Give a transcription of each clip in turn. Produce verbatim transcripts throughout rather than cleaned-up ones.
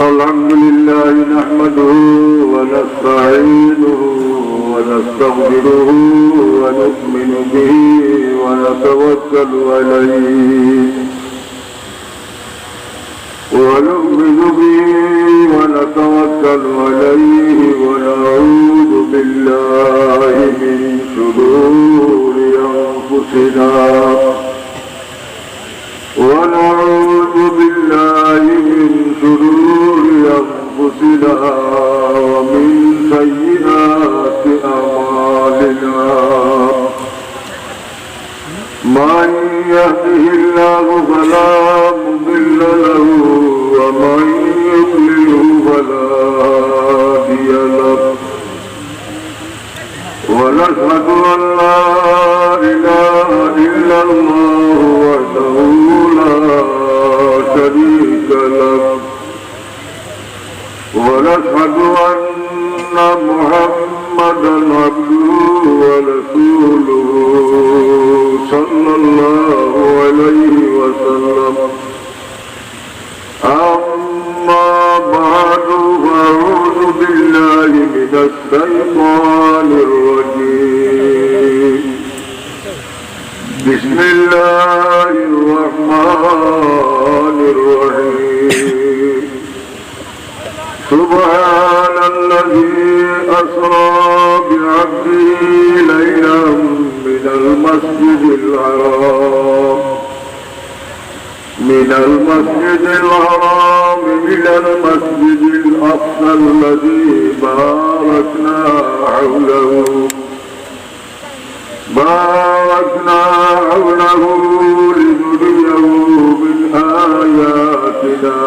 الحمد لله نحمده ونستعينه ونستغفره ونؤمن به ونتوكل عليه، ونؤمن به ونتوكل عليه، ونعوذ بالله من شرور أنفسنا، ونعوذ بالله من شرور أنفسنا ومن سيئات أعمالنا. من يهده الله فلا مضل له، ومن يضلله فلا هادي له. ونشهد أن لا إله إلا الله وحده لا شريك له، ونشهد أن محمدا عبده ورسوله، صلى الله عليه وسلم. أما بعد، فأعوذ بالله من الشيطان الرجيم. بسم الله الرحمن الرحيم. سبحان الذي أسرى بعبده ليلا من المسجد الحرام، من المسجد الحرام إلى المسجد الأقصى الذي باركنا حوله، باركنا حوله لنريه من آياتنا،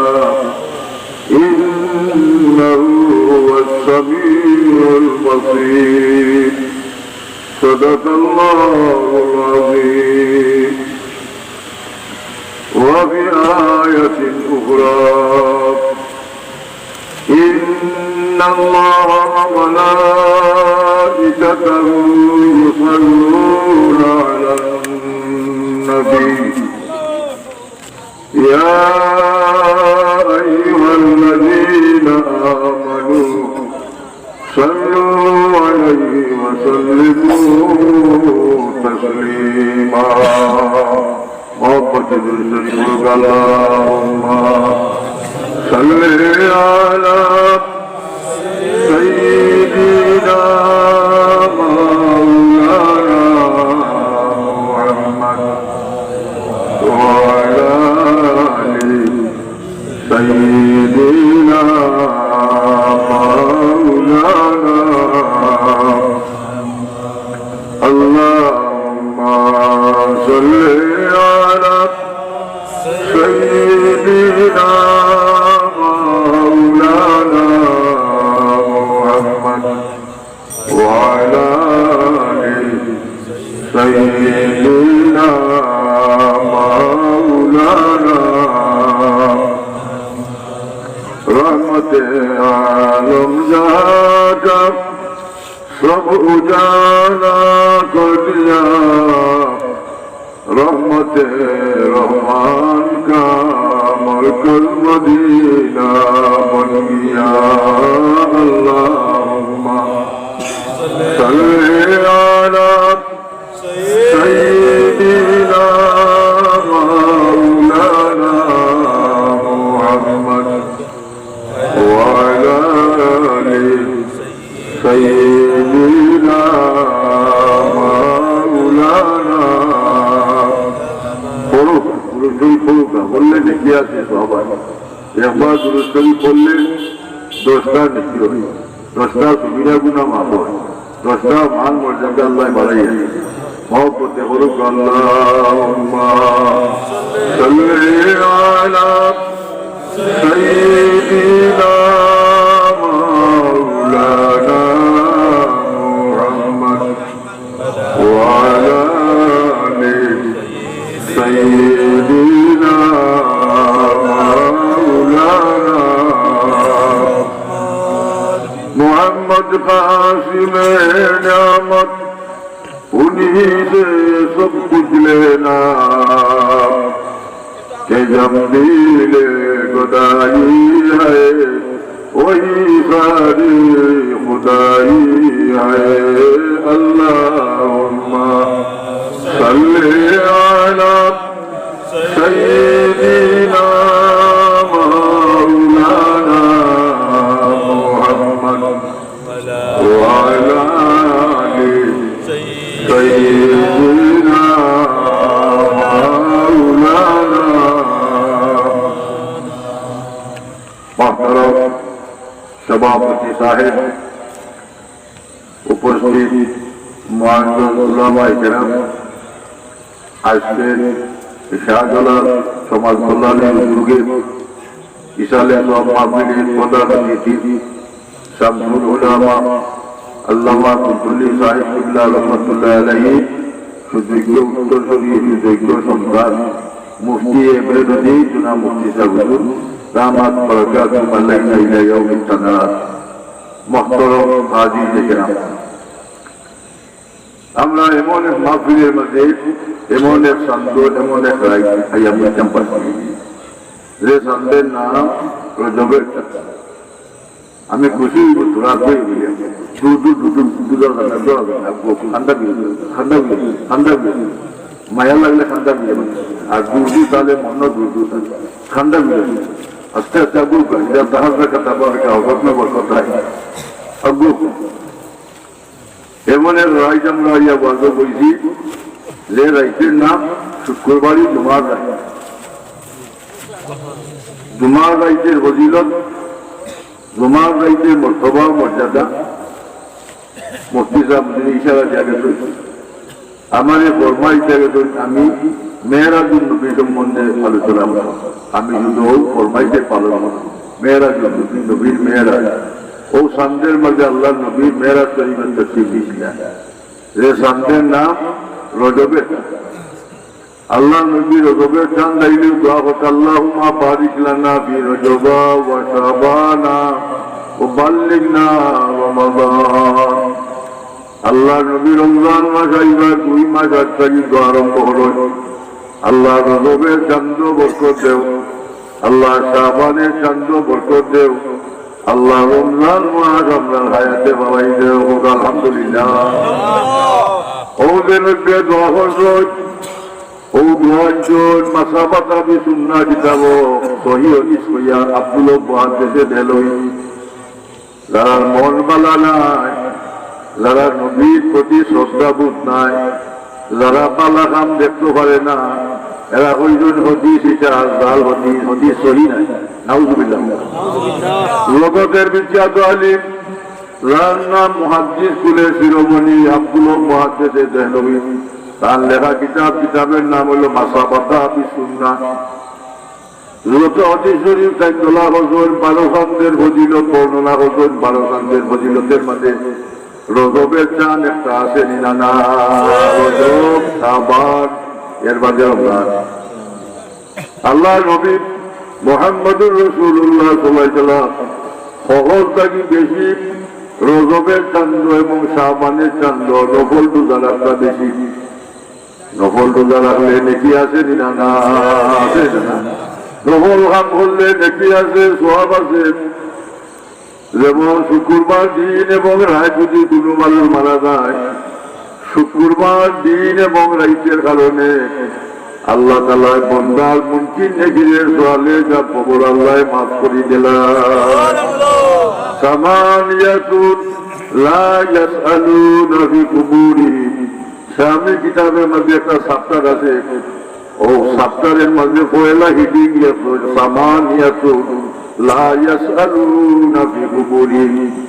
إنه هو السميع البصير. صدق الله العظيم. وفي آية أخرى، إن الله وملائكته يصلون على النبي، يا أيها الذين آمنوا صلوا عليه وسلموا تسليما. محبت درود شریف پڑھو، اللهم صل على سيدنا مولانا محمد وعلى آل سيدنا مولانا. اللهم صل على سيدنا مولانا محمد وعلى آل سيدنا مولانا. رحمت عالم جہاں کا سب اجالا کر دیا، رحمت رحمان کا مرکز مدینہ بن گیا۔ اللہم صل علی سیدنا مولانا محمد وعلی آل سیدنا مولانا۔ পড়ো, পড়ো, পড়ো, পড়ো, পড়লে নেকি আছে সবার। একবার দুরূদ শরীফ পড়লে দশটা নেকি হয়, দশটা কবিরা গুনাহ মাফ হয়, দশটা মান মর্যাদা আল্লাহ বাড়াইয়া দেয়। মহব্বতে পড়ুক, اللهم صل على سيدنا مولانا محمد وعلى آل سيدنا مولانا محمد قاسم نعمت، انہی سے سب کچھ لینا۔ کہ جب دل گدائی ہے، وہی ساری خدائی ہے۔ اللہم صل علی سیدنا مولانا محمد وعلی آل سیدنا مولانا۔ محترم সভাপতি সাহেব, উপস্থিত মুআজ্জাজ উলামায়ে কেরাম, আজকের শাহজালাল সমাজ কল্যাণের উদ্যোগে ইসালে সওয়াব মাহফিলের প্রধান অতিথি শামসুল উলামা আল্লামা কুতুবী সাহেব কিবলা রহমতুল্লাহ আলাইহি সুযোগ্য উত্তরসূরি, সুযোগ্য সন্তান মুফতি এমএ রদি জনাব মুফতি সাহেব হুজুর দামাত বারাকাতুহুম আলাইনা ইলা ইয়াউমিত তানাদ। মুহতারাম হাজিরিনে কেরাম, আমরা এমন এক মাহফিলের মাঝে, এমন এক চান্দ, এমন এক রাইত আইয়া পৌঁছাম পারছি, যে চান্দের নাম রজবের চান্দ। আমি খুশি অইব, তোরা কই বলি, দূর দূর দূর দূর বুঝা যাবে না, বুঝা যাবে না, ঠান্ডা বিয়ে, ঠান্ডা বিয়ে, ঠান্ডা বিয়ে, মায়া লাগলে ঠান্ডা বিয়ে, আর দূর দূর তাহলে মন দূর দূর থাকে, ঠান্ডা বিয়ে। আস্তে আস্তে আগুক, এটা তাহার কথা, তারপর একটা অঘটন বরকত হয়, আগুক। এমন এক রাইত আমরা ইয়া ওয়াজও বইছি, যে রাইতের নাম শুক্রবারই জুমার রাইত। জুমার রাইতের ফজিলত, জুমার রাইতের মর্তবা ও মর্যাদা মুফতি সাহেব যদি ইশারা দিয়া গেছে, আমারে ফরমাইতে গেছে, আমি মেরাজুন নবী সম্বন্ধে আলোচনা করব। আমি শুধু ও ফরমাইতে পারলাম না। মেরাজুন নবী, নবীর মেরাজ। ও চান্দের মাঝে আল্লাহর নবী মেরাজ শরীফের তশরিফ দিয়েছিলেন। যে চান্দের নাম রজবের চান্দ। আল্লাহর নবী রজবের চান্দ আইলে দোয়া করতে, "আল্লাহুম্মা বারিক লানা ফি রজবা ওয়া শাবানা ওয়া বাল্লিগনা রমাদান।" আল্লাহর নবী রমজান মাস আইবা, দুই মাস আগ থাকি দোয়া আরম্ভ করইন। আল্লাহ রজবের চান্দ বরকত দেও, আল্লাহ শাবানের চান্দ বরকত দেও, আল্লাহ রমজান মাস আমরার হায়াতে ফালাই দেও, হোক আলহামদুলিল্লাহ। ও যে নবী দোয়া করছইন, ও দোয়া আনছইন, মাসাবাতা বি সুন্নাহ কিতাব, সহি হাদিস কইয়া আব্দুল মুহাদ্দিসে দেলই। যারার মন বালা নাই, যারার নবীর প্রতি শ্রদ্ধাবোধ নাই, যারা বালা কাম দেখতে পারে না, এরা কইছইন হাদিস ইটা জাল হাদিস, হাদিস সহি নাই। নাউজুবিল্লাহ। জগতের বিখ্যাত আলিম, যার নাম মুহাদ্দিস কুলের শিরোমণি আব্দুল হক মুহাদ্দিসে দেহলভী, তার লেখা কিতাব, কিতাবের নাম হইল মাসাবাতা বি সুন্নাহ। যত হাদিস শরীফ তাইন তোলা করছইন, বারো চান্দের ফজিলত বর্ণনা করছইন, বারো চান্দের ফজিলতের মাঝে রজবের চান একটা আছে নি না? না, রজব, শাবান, এর বাদে রমজান। আল্লাহর নবী মুহাম্মদুর রাসূলুল্লাহ সাল্লাল্লাহু আলাইহি ওয়াসাল্লাম হকল থাকি বেশি রজবের চান্দ এবং শাবানের চান্দ নফল রোজা রাখতা বেশি। নফল রোজা রাখলে নেকি আছে নি না? না, আছে নি না? নফল কাম করলে নেকি আছে, সওয়াব আছে। যেমন শুক্রবার দিন এবং রাইত যদি কোনো মানুষ মারা যায়, শুক্রবার দিন এবং রাইতের কারণে আল্লাহ তাআলা বন্দার মুনকির নেকিরের সওয়ালে যা কবর আল্লাহ মাফ করি দিলা। সামানিয়াতুন লা ইয়াসআলুনা ফি কুবুরিহিম। শামী কিতাবের মধ্যে একটা chapter আছে, ও chapter এর মধ্যে পয়লা heading লেখা, সামানিয়াতুন লা ইয়াসআলুনা ফি কুবুরিহিম।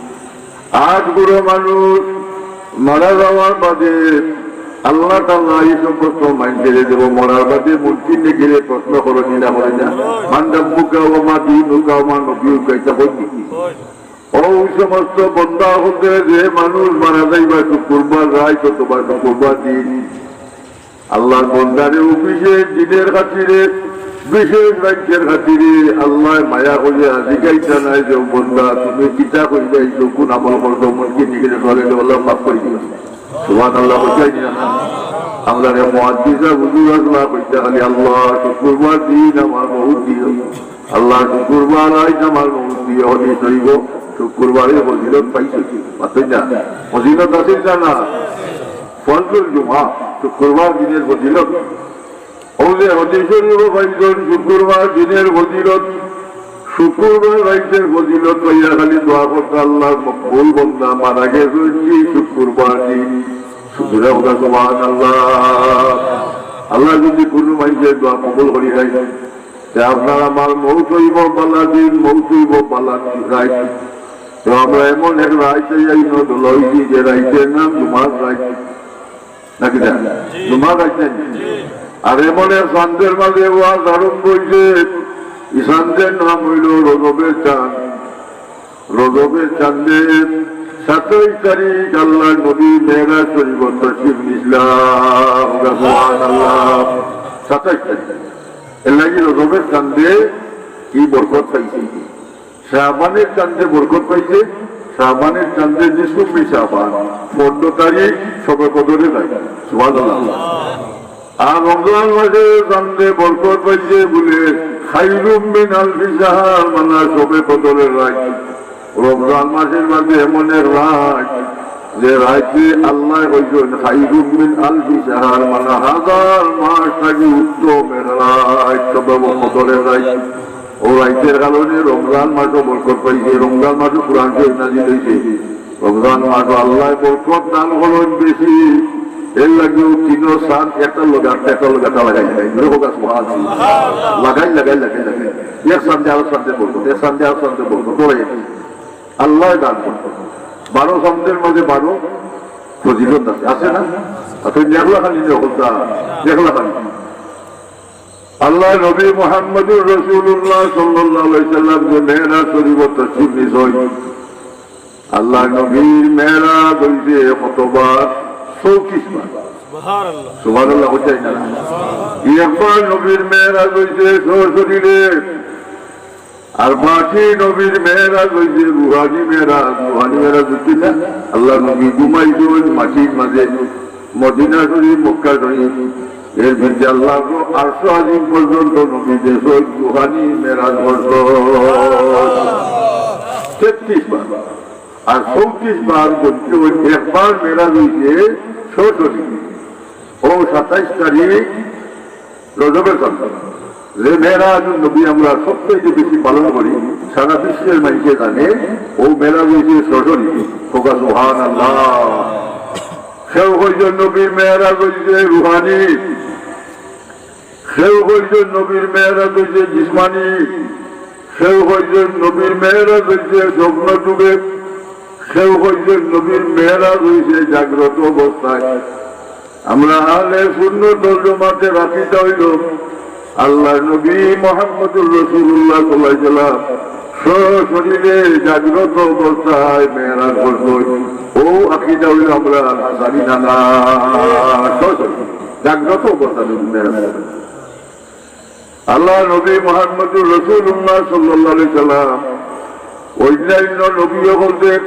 আট গুরু মানুষ মারা যাওয়ার বাদে আল্লাহ তাআলা এই সমস্ত মাইনষরে দেব, মরার বাদে মুনকির নেকিরে প্রশ্ন করইন নি না, করইন না? মান রাব্বুকা ওয়া মা দীনুকা ওয়া মা নবিয়ুকা, ইটা কইন নি? ও সমস্ত বন্দা হকলরে, যে মানুষ মারা যাইবা শুক্রবার রাইত অথবা শুক্রবার দিন, আল্লাহর বন্দারে ও বিশেষ দিনের খাতিরে, বিশেষ রাইতের খাতিরে আল্লাহ মায়া করিয়া জিগাইতা নায় যে, "ও বন্দা, তুমি কিতা করিয়া আইছো, কোন আমল করছো, মুনকির নেকিরে সওয়ালে আল্লাহ মাফ করি দিবা।" সুবহানাল্লাহ, বুঝাই দিলাম না? আমরারে মুহাদ্দিসা হুজুর আছলা কইতা খালি, "আল্লাহ, শুক্রবার দিন আমার মউত দিও, আল্লাহ, শুক্রবার রাইত আমার মউত দিও।" হদিস শরীফো শুক্রবারর ফজিলত পাইছে, পাইছে না? ফজিলত আছে না, না? ফজলুল জুমা, শুক্রবার দিনর ফজিলত। অউ যে হদিস শরীফো পাইছইন শুক্রবার দিনর ফজিলত, শুক্রবার রাইতর ফজিলত পাইয়া খালি দোয়া করতা, "আল্লাহর মকবুল বন্দা মারা গেছইন কি শুক্রবার দিন।" সুতরাং কউক্কা সুবহানাল্লাহ। আল্লায় যুদি কুনু মানষর দোয়া কবুল করি নেয়, তে আপনার আমার মউত অইবো ভালা দিন, মউত অইবো ভালা রাইত। তো আমরা এমন এক রাইত আইয়া ইনো দলা অইছি যে রাইতর নাম জুমার রাইত। নাকি না? জুমার রাইত নায়? আর এমন এক চান্দর মাঝে ওয়াজ আরম্ভ অইছে, ই চান্দর নাম অইলো রজবর চান্দ। রজবর চান্দে সাতাইশ তারিখ আল্লাহর নবী মেরাজ শরীফো তশরিফ নিছলা। সুবহানাল্লাহ। সাতাইশ তারিখ। এর লাগি রজবর চান্দে ই বরকত পাইছে। শাবানের চান্দে বরকত পাইছে। শাবানের চান্দে নিসফে শাবান, পনরো তারিখ শবে কদরে যায়। সুবহানাল্লাহ। আর রমজান মাসর চান্দে বরকত পাইছে বুলে খাইরুম মিন আলফি শাহর, মানে শবে কদরের রাইত। রমজান মাসর মাঝে এমন এক রাইত, যে রাইতরে আল্লায় কইছইন খাইরুম মিন আলফি শাহর, মানে হাজার মাস থাকি উত্তম এক রাইত, শবে কদরের রাইত। অউ রাইতর কারণে রমজান মাসো বরকত পাইছে, রমজান মাসো কোরআন শরীফ নাজিল অইছে। রমজান মাসো আল্লায় বরকত দান করইন বেশি, এর লাগি অউ তিনো চান্দ একটার লগে আরেকটা, একটার লগে আরেকটা লাগাইল, লাগাইল। জোরে কউক্কা সুবহানাল্লাহ। লাগাইল, লাগাইল, লাগাইল, লাগাইল। এক চান্দে আরক চান্দে বরকত, এক চান্দে আরক চান্দে বরকত, লাগাইল। আল্লায় দান করইন। বারো চান্দর মাঝে বারো ফজিলত আছে, আছে না? আর তুমি দেখলা খালি নি, দেখলা খালি। আল্লাহর নবী মুহাম্মদুর রাসূলুল্লাহ সাল্লাল্লাহু আলাইহি সাল্লাম যে মেরাজ শরীফো তশরিফ নিছইন, আল্লাহর নবীর মেরাজ অইছে কতবার? চৌত্রিশ বার। সুবহানাল্লাহ। সুবহানাল্লাহ কইতায় না? একবার নবীর মেরাজ অইছে সশরীরে, আর বাকি নবীর মেরাজ অইছে রুহানি মেরাজ। রুহানি মেরাজ বুঝছইন না? আল্লাহর নবী ঘুমাইছইন মাটির মাঝে, মদিনা শরীফ, মক্কা শরীফ, এর ভিতরে আল্লাহর আরশ আজিম পর্যন্ত নবী গেছইন, রুহানি মেরাজ করছইন তেত্রিশ বার। আর চৌত্রিশ বার বলতে অউ একবার মেরাজ অইছে সশরীরে। অউ সাতাইশ তারিখ রজবর চান্দ। যে মেরাজুন নবী আমরা সবচাইতে বেশি পালন করি, সারা বিশ্বর মানষে জানে, অউ মেরাজ অইছে সশরীরে। কউক্কা সুবহানাল্লাহ। কেউ কইছইন নবীর মেরাজ অইছে রুহানি, কেউ কইছইন নবীর মেরাজ অইছে জিসমানি, কেউ কইছইন নবীর মেরাজ অইছে স্বপ্ন যুগে, কেউ কইছইন নবীর মেরাজ অইছে জাগ্রত অবস্থায়। আমরা আহলে সুন্নাত ওয়াল জামাতের আকীদা অইলো, আল্লাহর নবী মুহাম্মদুর রাসূলুল্লাহ সাল্লাল্লাহু আলাইহি ওয়াসাল্লাম সশরীরে জাগ্রত অবস্থায় মেরাজ করছইন। অউ আকীদা অইলো আমরার, হাছানি না না? সশরীরে জাগ্রত অবস্থায় মেরাজ করছইন। আল্লাহর নবী মুহাম্মদুর রাসূলুল্লাহ সাল্লাল্লাহু আলাইহি ওয়াসাল্লাম অইন্যান্য নবী অকলরে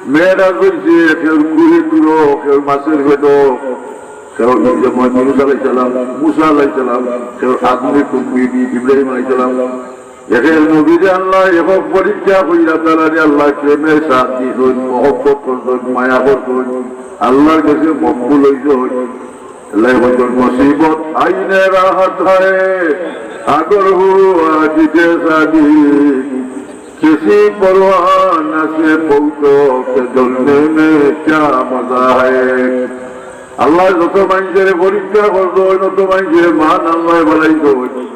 মেরাজ অইছে, কেউ কুহে তুরো, কেউ মাছর পেটো, কেউ যেমন ইউনুস আলাইহিস সালাম, মুসা আলাইহিস সালাম, কেউ আগুনে কুম্পি, ইব্রাহিম আলাইহিস সালাম। একেক নবীরে আল্লায় একেক পরীক্ষা করিয়া তারারে আল্লায় প্রেমর স্বাদ দিছইন, মহব্বত করছইন, মায়া করছইন, আল্লাহর গেছে মকবুল অইছইন। আল্লায় কইছইন, "মুসিবত আইনে রাহত হ্যায়, আগর হুয়া জিতে শাদি, কিসি পরোয়া না সে পৌঁছো কে জলনে মে ক্যা মজা হ্যায়।" আল্লায় যত মানষরে পরীক্ষা করছইন, তত মানষর মান আল্লায় বাড়াইছইন।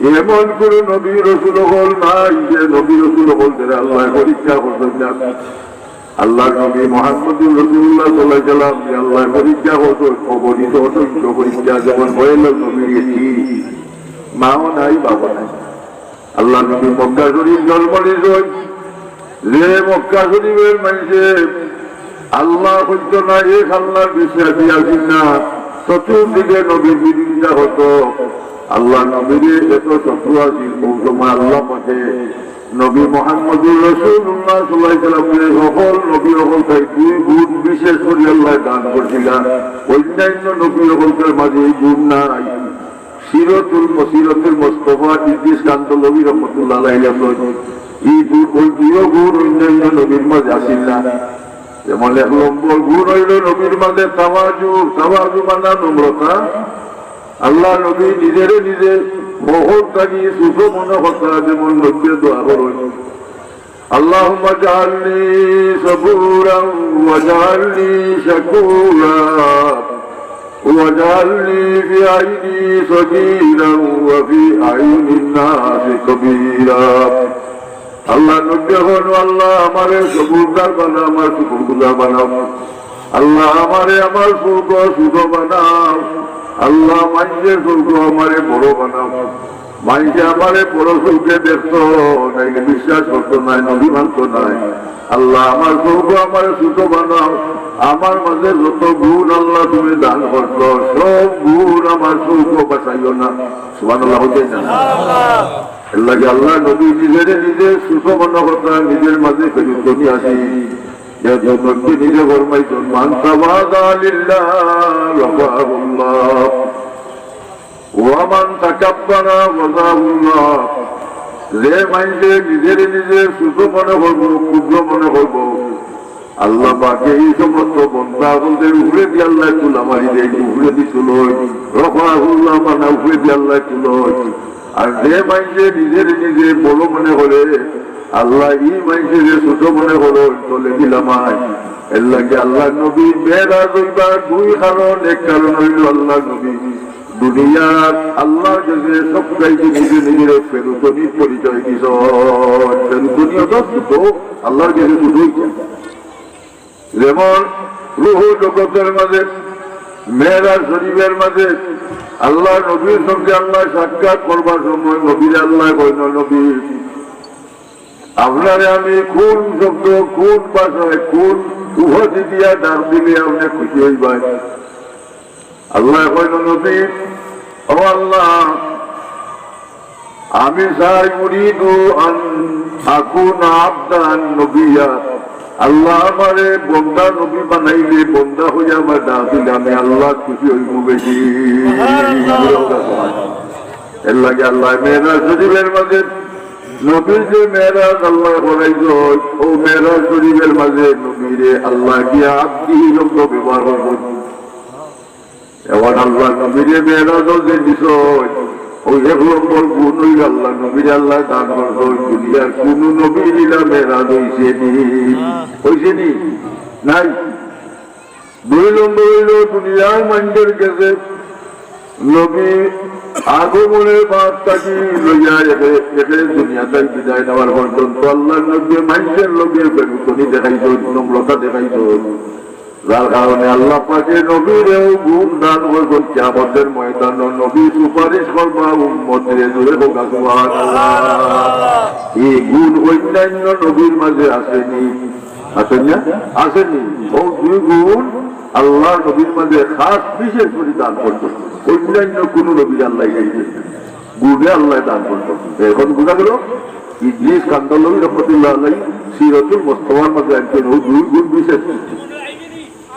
এমন কুনু নবী রসুল অকল নাই যে নবী রসুল অকলরে আল্লায় পরীক্ষা করছইন না। আল্লাহর নবী মুহাম্মদুর রাসূলুল্লাহ সাল্লাল্লাহু আলাইহি ওয়াসাল্লামরে আল্লায় পরীক্ষা করছইন, অগণিত অসংখ্য পরীক্ষা, যেমন হইল নবীর একটি মাও নাই, বাবা নাই। আল্লাহর নবী মক্কা শরীফ জন্ম নিছইন, যে মক্কা শরীফর মানষে আল্লাহ কইতো না, এক আল্লাহর বিশ্বাসী আছিল না, চতুর্দিকে নবীর বিরোধিতা করতো। আল্লাহর নবীরে এত শত্রু আছিল, অউ সময় আল্লাহ পাকে নবী মুহাম্মদুর রাসূলুল্লাহ সাল্লাল্লাহু আলাইহি ওয়াসাল্লামরে সকল নবী অকল থাকি দুই গুণ বিশেষ করি আল্লায় দান করছিলা। অইন্যান্য নবী অকলর মাঝে ই গুণ নাই। সিরাতুল, সিরাতুল মুস্তাফা ইদ্রিস কান্দলবী রহমতুল্লাহ আলাইহি লেখইন, ই দু-, অউ দুইও গুণ অইন্যান্য নবীর মাঝে আছিল না। যেমন এক নম্বর গুণ অইলো নবীর মাঝে তাওয়াজু, তাওয়াজু মানে নম্রতা। আল্লার নবী নিজেরে নিজে হকল থাকি ছোট মনো করতা, যেমন নবীয়ে দোয়া করইন, اللهم اجعلني صبورا واجعلني شكورا واجعلني في عيني صغيرا وفي أعين الناس كبيرا। আল্লার নবীয়ে কইন, আল্লাহ আমারে সবুরদার বানাও, আমার শুকরগুজার বানাও। আল্লাহ আমারে আমার চউখো ছোট বানাও। আল্লাহ মাইনষে চউখো আমারে বড় বানাও। মাইনষে আমারে বড় চউখে দেখতো, নাইলে বিশ্বাস করতো নায়, নবী মানতো নায়। আল্লাহ আমার চউখো আমারে ছোট বানাও। আমার মাঝে যত গুণ আল্লাহ তুমি দান করছো, সব গুণ আমার চউখো বাসাইও না। সুবহানাল্লাহ কইতা না? এরলাগি আল্লার নবী নিজেরে নিজে ছোট মনো করতা, নিজের মাঝে ফেরুতনি আছিল। যে নবীয়ে নিজে ফরমাইছইন, من تواضع لله رفعه الله ومن تكبر وضعه الله। যে মাইনষে নিজেরে নিজে ছোট মনো করবো, ক্ষুদ্র মনো করবো, আল্লাহ পাকে ই সমস্ত বন্দা অকলরে উপরেদি আল্লায় তুলা মারি দেইন, উপরেদি তুলইন। رفعه الله মানে উপরেদি আল্লায় তুলইন। আর যে মাইনষে নিজেরে নিজে বড় মনো করে, আল্লায় ই মাইনষরে ছোট মনো করইন, তলেদি লামাইন। এরলাগি আল্লার নবী মেরাজ অইবার দুই কারণ। এক কারণ অইলো আল্লার নবী দুনিয়াত আল্লার গেছে সব চাইতে নিজে নিজেরে ফেরুতনির পরিচয় দিছইন। ফেরুতনি অর্থ ছোট, আল্লার গেছে ছোট অইছে। যেমন রুহু জগতর মাঝে, মেরাজ শরীফর মাঝে আল্লার নবীর সঙ্গে আল্লায় সাক্ষাৎ করবার সময় নবীরে আল্লায় কইন, নবী, আপনারে আমি কোন শব্দ, কোন ভাষায়, কোন উপাধি দিয়া ডাক দিলে আপনে খুশি অইবা? আল্লায় কইন, নবী, ও আল্লাহ, আমি চাই, أريد أن أكون عبدا نبيا। আল্লাহ আমারে বন্দা নবী বানাইলে, বন্দা অইয়া আমারে ডাক দিলে আমি আল্লাহ খুশি অইমু বেশি। এরলাগি আল্লায় মেরাজ শরীফর মাঝে নবীর যে মেরাজ আল্লায় করাইছইন, অউ মেরাজ শরীফর মাঝে নবীরে আল্লায় গিয়া আব্দি শব্দ ব্যবহার করছইন। এখন আল্লার নবীরে মেরাজো যে নিছইন, অউ এক নম্বর গুণ অইলো আল্লার নবীরে আল্লায় দান করছইন। দুনিয়ার কুনু নবীর ইলা মেরাজ অইছে নি? অইছে নি? নাই। দুই নম্বর অইলো দুনিয়ার মাইনষর গেছে নবী আগমনর বাদ থাকি লইয়া একে একে দুনিয়া থাকি বিদায় নেওয়ার পর্যন্ত আল্লার নবীয়ে মাইনষর লগে ফেরুতনি দেখাইছইন, নম্রতা দেখাইছইন। যার কারণে আল্লাহ পাকে নবীরেও গুণ দান করছইন, কিয়ামতর ময়দানো নবী সুপারিশ করবা উম্মতরে। জোরে কউক্কা সুবহানাল্লাহ। ই গুণ অইন্যান্য নবীর মাঝে আছে নি? আছে না? আছে নি? অউ দুই গুণ আল্লার নবীর মাঝে খাস বিশেষ করি দান করছইন, অইন্যান্য কুনু নবীরে আল্লায় দেইন না। গুণে আল্লায় দান করছইন। এখন বুঝা গেল, ইদ্রিস কান্দলবী রহমতুল্লাহ আলাইহি সিরাতুল মুস্তাফার মাঝে আনছইন অউ দুই গুণ বিশেষ।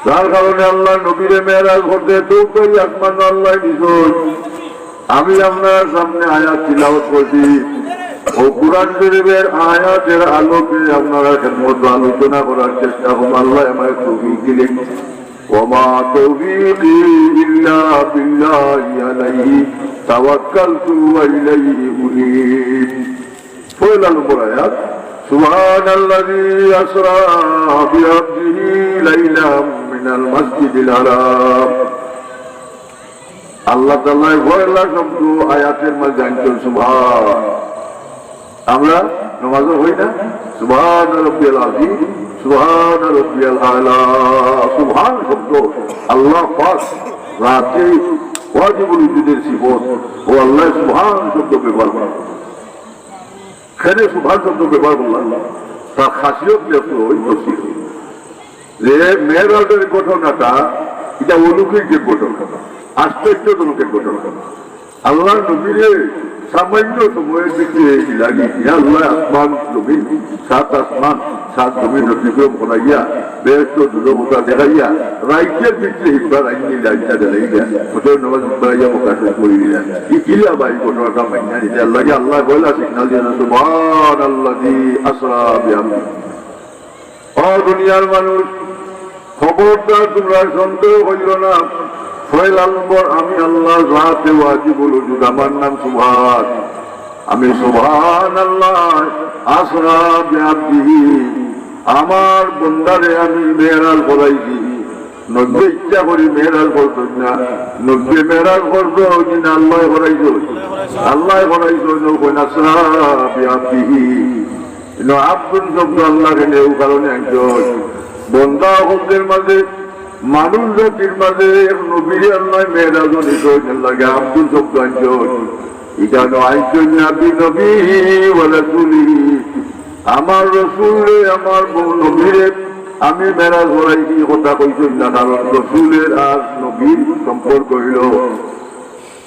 যার কারণে আল্লার নবীরে মেরাজ করতে চৌদ্দই আসমানো আল্লায় নিছইন। আমি আপনারার সামনে আয়াত তিলাওয়াত করছি। অউ কোরআন শরীফর আয়াতর আলোকে আপনারার খেদমতো আলোচনা করার চেষ্টা করমু। আল্লায় আমারে তৌফিক দিলে। وما توفيقي إلا بالله عليه توكلت وإليه أنيب। পয়লা নম্বর আয়াত, سبحان الذي أسرى بعبده ليلا من المسجد الحرام। আল্লাহ তাআলায় পয়লা শব্দ আয়াতর মাঝে আনছইন সুবহান। আমরা নামাজো কই না, سبحان ربي العظيم، سبحان ربي الأعلى। সুবহান শব্দ আল্লাহ পাক, রাতে ওয়াজিবুল উজুদের সিফত, অউ আল্লায় সুবহান শব্দ ব্যবহার করছইন। কেনে সুবহান শব্দ ব্যবহার করলা? তার খাসিয়ত লেখলো অউ তফসির। যে মেরাজর ঘটনাটা, ইটা অলৌকিক এক ঘটনা, আশ্চর্যজনক এক ঘটনা। আল্লার নবীরে সামান্য সময়র ভিতরে ইলাগি, ইয়া আল্লাহ, আসমান, জমিন, সাত আসমান, সাত জমিন অতিক্রম করাইয়া, বেহেশত দুজখ দেখাইয়া, রাইতর ভিতরে হিকবার আইনি লাইটটা জ্বালাইয়া, ফজর নামাজ পড়াইয়া প্রকাশ করি দিলা। ই কিলা ভাই ঘটনাটা মাইনা নিতে আল্লাহ, আল্লাহ বলে signal দিয়া, "সুবহানাল্লাযী আসরা বিআবদিহি।" ও দুনিয়ার মানুষ, খবরদার তুমরা সন্দেহ করিও না। পয়লা নম্বর, আমি আল্লাহ জাতে ওয়াজিবুল উজুদ, আমার নাম সুবহান। আমি সুবহানাল্লাহ, আসরা বিআবদিহি, আমার বন্দারে আমি মেরাজ করাইছি। নবীয়ে ইচ্ছা করি মেরাজ করছইন না, নবীয়ে মেরাজ করছইন না, আল্লায় করাইছইন, আল্লায় করাইছইন, কইন আসরা বিআবদিহি। ইনো আব্দুন শব্দ আল্লাহ কেনে ও কারণে আনছইন। বন্দা অকলর মাঝে, মানুষ জাতির মাঝে এক নবীরে আল্লায় মেরাজো নিছইন, এর লাগি আব্দুন শব্দ আনছইন। ইখানো আনছইন না বিনবিহি ওয়া রাসূলিহি। আমার রসুলরে, আমার ব-, নবীরে আমি মেরাজ করাইছি, কথা কইছইন না, কারণ রসুলর আর নবীর সম্পর্ক অইলো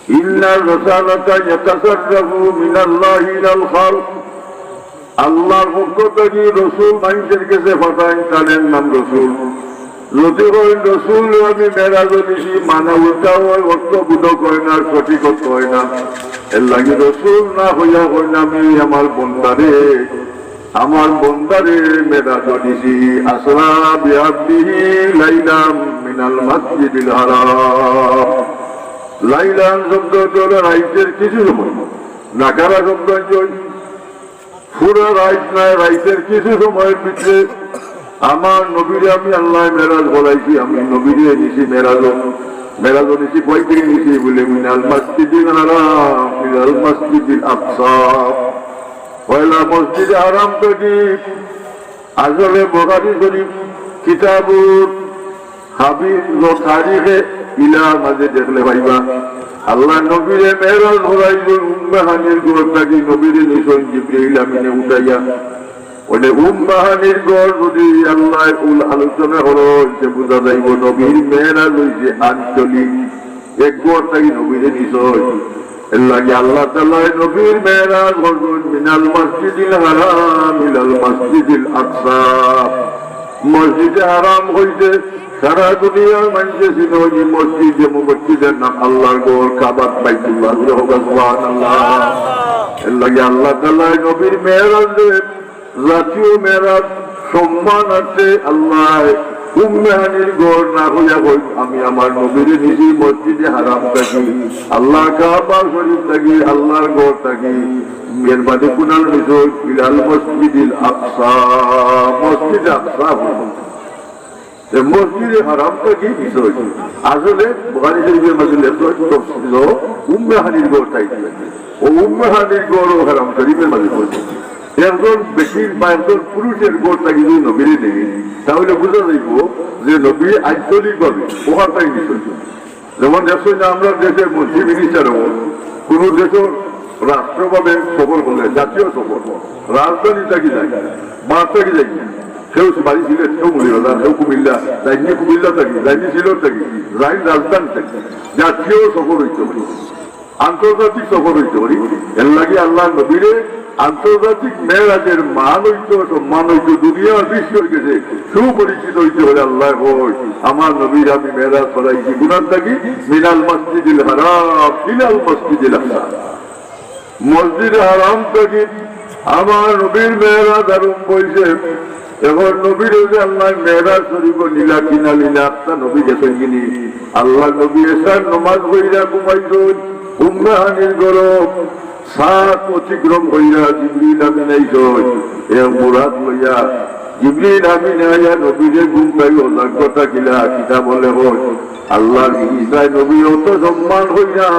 ইন্নার রিসালাতা ইয়াতাসাররাফু মিনাল্লাহি ইলাল খালক। আল্লাহর পক্ষ থাকি রসুল মানষর গেছে পাঠাইন, তান নাম রসুল। যদি কইন রসুল আমি মেরাজো নিছি, মানে উল্টা অয়, অর্থবোধক অয় না, সঠিক অর্থ অয় না। এর লাগি রসুল না কইয়া কইন আমি আমার বন্দারে, আমার বন্দারে মেরাজো নিছি। আসরা বিআবদিহি লাইলাম মিনাল মসজিদিল হারাম। লাইলান শব্দ অইলো রাইতর কিছু সময়, নাকারা শব্দ অইলো পুরা রাইত নায়, রাইতর কিছু সময়র ভিতরে আমার নবীরে আমি আল্লায় মেরাজ করাইছি, আমি নবীরে নিছি মেরাজো, মেরাজো নিছি, কই থাকি নিছি বলে, মিনাল মসজিদিল হারাম ইলাল মসজিদিল আকসা। পয়লা মসজিদে হারাম থাকি, আসলে বুখারী শরীফ কিতাবুল হাবিব ও তারিখে ইলা মাঝে দেখলে পাইবা, আল্লায় নবীরে মেরাজ করাইছইন উম্মে হানির ঘর থাকি, নবীরে নিছইন জিবরিল আমিনে উঠাইয়া। অইলে উম্মে হানির ঘর যদি আল্লায় উল আলোচনা করইন, তে বুঝা যাইবো নবীর মেরাজ অইছে আঞ্চলিক। এক ঘর থাকি নবীরে নিছইন। এর লাগি আল্লাহ তাআলায় নবীর মেরাজ করছইন মিনাল মসজিদিল হারাম ইলাল মসজিদিল আকসা। মসজিদে হারাম অইছে সারা দুনিয়ার মানষে চিনইন ই মসজিদ, যে মসজিদর নাম আল্লাহর ঘর, কাবা, বাইতুল্লাহ। জোরে কউক্কা সুবহানাল্লাহ। এর লাগি আল্লাহ তাআলায় নবীর মেরাজরে জাতীয় মেরাজ সম্মানার্থে আল্লায় উম্মে হানির ঘর না কইয়া কইন, আমি আমার নবীরে নিছি মসজিদে হারাম থাকি, আল্লাহর কাবা শরীফ থাকি, আল্লাহর ঘর থাকি। এর বাদে কুনান নিছইন? ইলাল মসজিদিল আকসা, মসজিদে আকসা। তে মসজিদে হারাম থাকি নিছইন। আসলে বুখারী শরীফর মাঝে লেখা অইছে তফসিরো উম্মে হানির ঘর থাকি। ও উম্মে হানির ঘরও হারাম শরীফর মাঝে পড়ছে। একজন বেটির বা একজন পুরুষর ঘর থাকি যদি নবীরে নেয়, তাহলে বুঝা যাইবো যে নবী আঞ্চলিকভাবে ওখান থাকি নিছইন। যেমন দেখছইন না, আমরার দেশর মন্ত্রী মিনিস্টারও কুনু দেশর রাষ্ট্রভাবে সফর করলে, জাতীয় সফর, রাজধানী থাকি যায়, বাড়ি থাকি যায়, কেউ বাড়ি সিলেট, কেউ মৌলভীবাজার, কেউ কুমিল্লা, যাইননি কুমিল্লা থাকি, যাইননি সিলেট থাকি, যাইন রাজধানী থাকি, জাতীয় সফর অইতে পারে, আন্তর্জাতিক সফর অইতে পারে। এর লাগি আল্লাহর নবীরে আন্তর্জাতিক মেরাজের মান অইতো, সম্মান অইতো, দুনিয়া বিশ্বর গেছে সুপরিচিত অইতে পারে। আল্লায় কইন, আমার নবীরে আমি মেরাজ করাইছি কুনান থাকি? মিনাল মসজিদিল হারাম ইলাল মসজিদিল আকসা। মসজিদে হারাম থাকি আমার নবীর মেরাজ আরম্ভ অইছে। এখন নবীরে যে আল্লায় মেরাজ শরীফো নিলা কিনা নিলা, একটা নবী গেছইন গিনি? আল্লাহর নবী এশার নমাজ পড়িয়া ঘুমাইছইন, উম্মে হানির ঘরো ছাদ অতিক্রম করিয়া জিবরিল আমিন আইছইন, এক বুরাক লইয়া। জিবরিল আমিন আইয়া নবীরে ঘুম থাকি জাগাইয়া কিলা, কিতা বলে কইন, আল্লাহর ইচ্ছায় নবীর অত সম্মান অইয়া,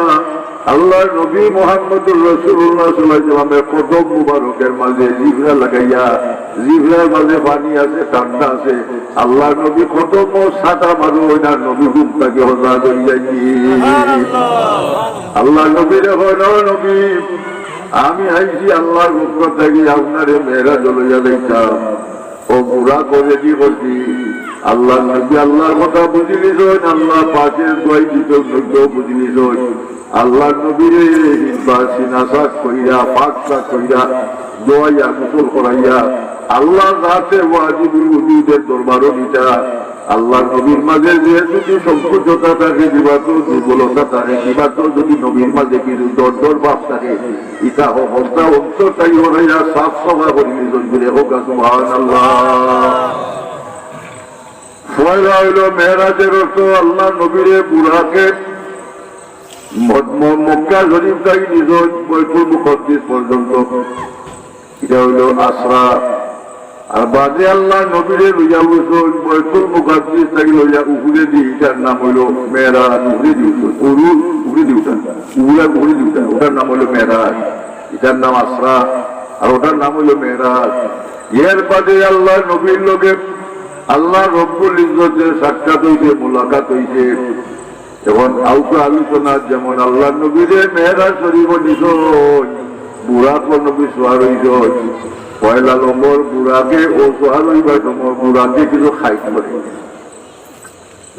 আল্লাহর নবী মুহাম্মদুর রাসূলুল্লাহ সাল্লাল্লাহু আলাইহি ওয়াসাল্লামের কদম মুবারকের মাঝে জিভরা লাগাইয়া, জিভরার মাঝে পানি আছে, ঠান্ডা আছে, আল্লাহর নবী কদমো ছাটা মারইন আর নবী ঘুম থাকি হজা অইযাইন। আল্লাহর নবীরে কইন, "ও নবী, আমি আইছি আল্লাহর পক্ষ থাকি আপনারে মেরাজো লইয়া যাইতাম।" ও বুরাক ready করছি। আল্লাহর নবী আল্লাহর কথা বুঝিলিছইন, আল্লাহ পাকের দোয়াই দিত, নবীও বুঝিলিছইন। আল্লাহর নবীরে হিব্বা সিনা সাফ কইরা, পাক সাফ কইরা, ধোয়াইয়া গোসল করাইয়া, আল্লাহর জাতে ওয়াজিবুল উজুদের দরবারো নিতা। আল্লাহর নবীর মাঝে যে যদি সংকোচতা থাকে, কিবা তো দুর্বলতা থাকে, কিবা তো যদি নবীর মাঝে কিছু ডর ডর ভাব থাকে, ইটা হকলতা অন্তর তাই হরাইয়া সাফ সাফা করি নিছইন, জোরে কউক্কা সুবহানাল্লাহ। পয়লা অইলো মেরাজের অর্থ আল্লাহর নবীরে বুরাকে ম-, ম-, মক্কা শরীফ থাকি নিছইন বাইতুল মুকাদ্দিস পর্যন্ত। ইটা অইলো আসরা। আর বাদে আল্লাহর নবীরে লইয়া গেছইন বাইতুল মুকাদ্দিস থাকি লইয়া উপরেদি, ইটার নাম অইলো মেরাজ, উপরেদি উঠছইন, উরুজ, উপরেদি উঠা, উগুলা উপরেদি উঠা, ওটার নাম অইলো মেরাজ, ইটার নাম আসরা, আর ওটার নাম অইলো মেরাজ। এর বাদে আল্লাহর নবীর লগে আল্লাহ রব্বুল ইজ্জতের সাক্ষাৎ অইছে, মুলাকাত অইছে। এখন আউকা আলোচনা, যেমন আল্লাহর নবীরে মেরাজ শরীফো নিছইন, বুরাকো নবী সওয়ার অইছইন, পয়লা নম্বর বুরাকে ও সওয়ার অইবার সময় বুরাকে কিছু খাইট করে।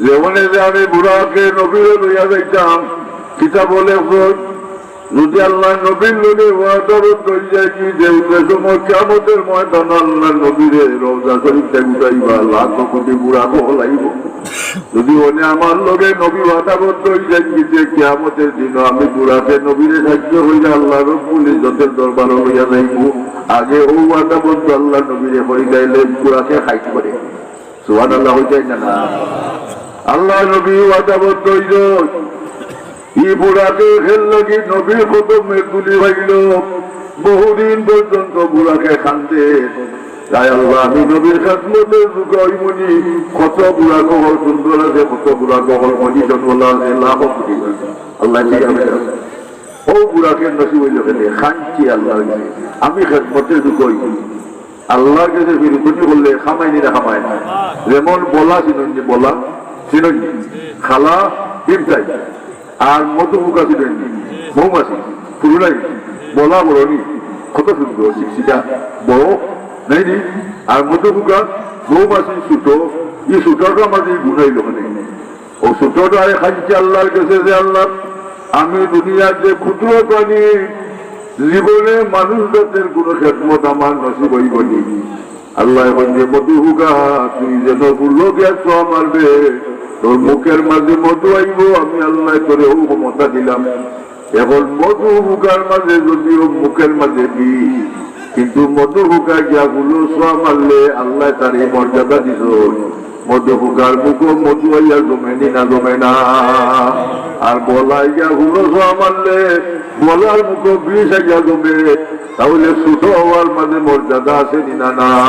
যেমনে যে আমি বুরাকে নবীরে লইয়া যাইতাম, কিতাবো লেখছইন, যদি আল্লাহর নবীর লগে ওয়াদাবদ্ধ অইযাইগি যে উদ্দেশ্য সময় কিয়ামতের ময়দানো আল্লাহর নবীরে রওজা শরীফ থাকি উঠাইবা, লাখ কোটি বুরাকো হলাইবো। যদি অনে আমার লগে নবী ওয়াদাবদ্ধ অইযাইগি যে কিয়ামতের দিনো আমি বুরাকে নবীরে সাহায্য কইরা আল্লাহ রব্বুল ইজ্জতের দরবারো লইয়া যাইমু, আগে অউ ওয়াদাবদ্ধ আল্লাহর নবীরে করি লাইলে বুরাকে খাইট করে। সুবহানাল্লাহ কইতায় না, না? আল্লাহর নবী ওয়াদাবদ্ধ অইলো, ই বুরাকে এর লাগি নবীর কদমে ধুলি পাইলো। বহুদিন পর্যন্ত বুরাকে কান্দে, "আয় আল্লাহ, আমি নবীর খেদমতে যোগ্য অইমুনি।" কত বুরাক অকল সুন্দর আছে, কত বুরাক অকল condition ভালা আছে, লাখ কোটি। আল্লাহ ঠিক আছে। অউ বুরাকের নসিব অইলো কেনে? কানছি আল্লাহর গেছে, আমি খেদমতে যোগ্য অইমুনি। আল্লাহর গেছে ফিরুতনি করলে কামাইনি না কামায় না? যেমন বলা চিনইননি, বলা চিনইননি, খালা ইমতাই, আর মধু ফুকা চিনইননি, মৌমাছি, পুরুলাই, বলা বড়নি, কত সুন্দর, চিকচিকা, বড়, নায়নি? আর মধু ফুকা, মৌমাছি, ছোট, ই ছোটটার মাঝে গুনাইল ওখানে। অউ ছোটটায় কানছে আল্লাহর গেছে যে, "আল্লাহ, আমি দুনিয়ার যে ক্ষুদ্র প্রাণী, জীবনে মানুষ জাতের কোনো খেদমত আমার নসিব অইবনি।" আল্লায় কইন যে, "মধু ফুকা, তুই যেন ফুলো গিয়া ছোঁয়া মারবে, তোর মুখের মাঝে মধু আইবো, আমি আল্লায় তোরে অউ ক্ষমতা দিলাম।" এখন মধু ফুকার মাঝে যদিও মুখের মাঝে বিষ, কিন্তু মধু ফুকা গিয়া ফুলো ছোঁয়া মারলে আল্লায় তারে ই মর্যাদা দিছইন। মধু ফুকার মুখো মধু আইয়া জমেনি না জমে না? আর বলায় গিয়া ফুলো ছোঁয়া মারলে বলার মুখো বিষ আইয়া জমে, তাইলে ছোট অওয়ার মাঝে মর্যাদা আছেনি না, না?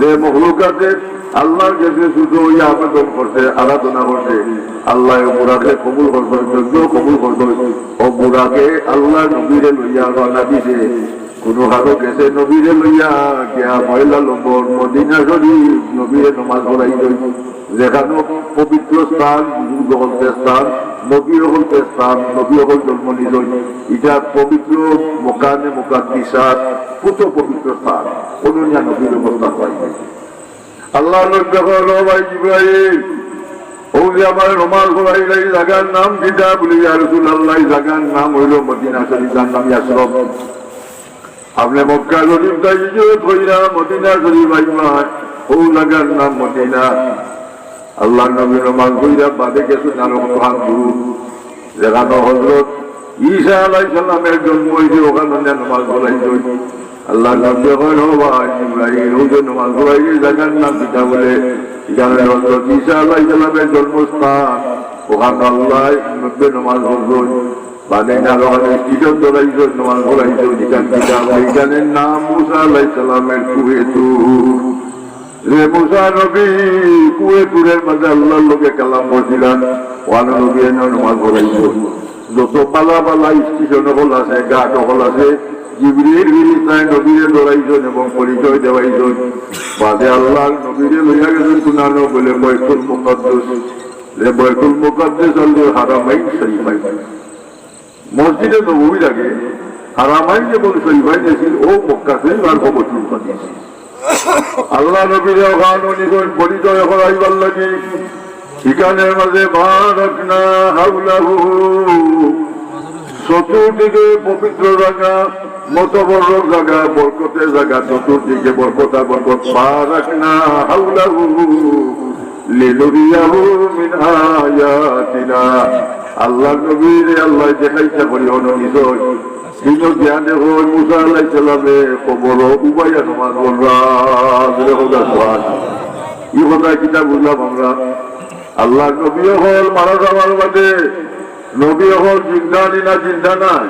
যে মখলুকাতে আল্লাহর গেছে ছোট অইয়া আবেদন করছে, আরাধনা করছে, আল্লায় অউ বুরাকে কবুল করছইন, যজ্ঞ কবুল করছইন। অউ বুরাকে আল্লাহর নবীরে লইয়া রওয়ানা দিছে। কুনু কারো গেছে নবীরে লইয়া গিয়া পয়লা নম্বর মদিনা শরীফ নবীরে নমাজ পড়াইছইন। যেখানো পবিত্র স্থান, বুজুর্গ অকলতে স্থান, নবী অকলতে স্থান, নবী অকল জন্ম নিছইন। ইটা পবিত্র মকানে মুকাদ্দিসাত, কত পবিত্র স্থান, অনো নিয়া নবীর অবস্থান পাইছইন। আল্লাহর নবীয়ে কইন, "ও ভাই জিব্রাইল, অউ যে আমারে নমাজ পড়াইলা, ই জাগার নাম কিতা?" বলে, "ইয়া রাসূলুল্লাহ, ই জাগার নাম অইলো মদিনা শরীফ, যার নাম ইয়াসরব। আপনে মক্কা শরীফ থাকি হিজরত কইরা মদিনা শরীফ আইবা, অউ জাগার নাম মদিনা।" আল্লাহর নবী নমাজ পড়িয়া বাদে গেছইন আরো কতখান দূর, যেখানো হযরত ঈসা আলাইহিস সালামের জন্ম অইছে, ওখানো নিয়া নমাজ পড়াইছইন। আল্লাহর নবীয়ে কইন, "ও ভাই জিব্রাইল, অউ যে নমাজ পড়াইলা, ই জাগার নাম কিতা?" বলে, "ইখান হযরত ঈসা আলাইহিস সালামের জন্মস্থান, ওখানো আল্লাহর নবীয়ে নমাজ পড়ছইন।" বাদে না ওখানো স্টেশন ধরাইছইন, নমাজ পড়াইছইন, ইখান কিতা? বলে, "ইখানর নাম মুসা আলাইহিস সালামের কুহে তুর।" যে মুসা নবী কুহে তুরের মাঝে আল্লাহর লগে কালাম করছিলা, ওখানো নবীয়ে নমাজ পড়াইছইন। যত বালা বালা স্টেশন অকল আছে, ঘাট অকল আছে, জিবরিল ফিরিস্তায় নবীরে ধরাইছইন এবং পরিচয় দেওয়াইছইন। বাদে আল্লাহর নবীরে লইয়া গেছইন কুনানো? বলে, "বাইতুল মুকাদ্দাস।" যে বাইতুল মুকাদ্দাস অইলো হারামাইন শরীফাইন। মসজিদে নববীর আগে হারামাইন এবং শরীফাইন আছিল, অউ মক্কা শরীফ আর বাইতুল মুকাদ্দাস। আল্লাহর নবীরে ওখানো নিছইন পরিচয় করাইবার লাগি। ইখানর মাঝে বারাকনা হাওলাহু, চতুর্দিকে পবিত্র জাগা, মুতাবাররক জাগা, বরকতের জাগা, চতুর্দিকে বরকত আর বরকত। বারাকনা হাওলাহু লিনুরিয়াহু মিন আয়াতিনা। আল্লাহর নবীরে আল্লায় দেখাইতা করি অনো নিশ্চয়। তিনও জ্ঞানে হয় মুসা আলাইহিস সালামে কবরো উবাইয়া নমাজ পড়রা। জোরে হোক সুবহান। ই কথা কিতা বুঝলাম আমরা? আল্লাহর নবী অকল মারা যাওয়ার বাদে নবী অকল জিন্দা নি না জিন্দা নায়?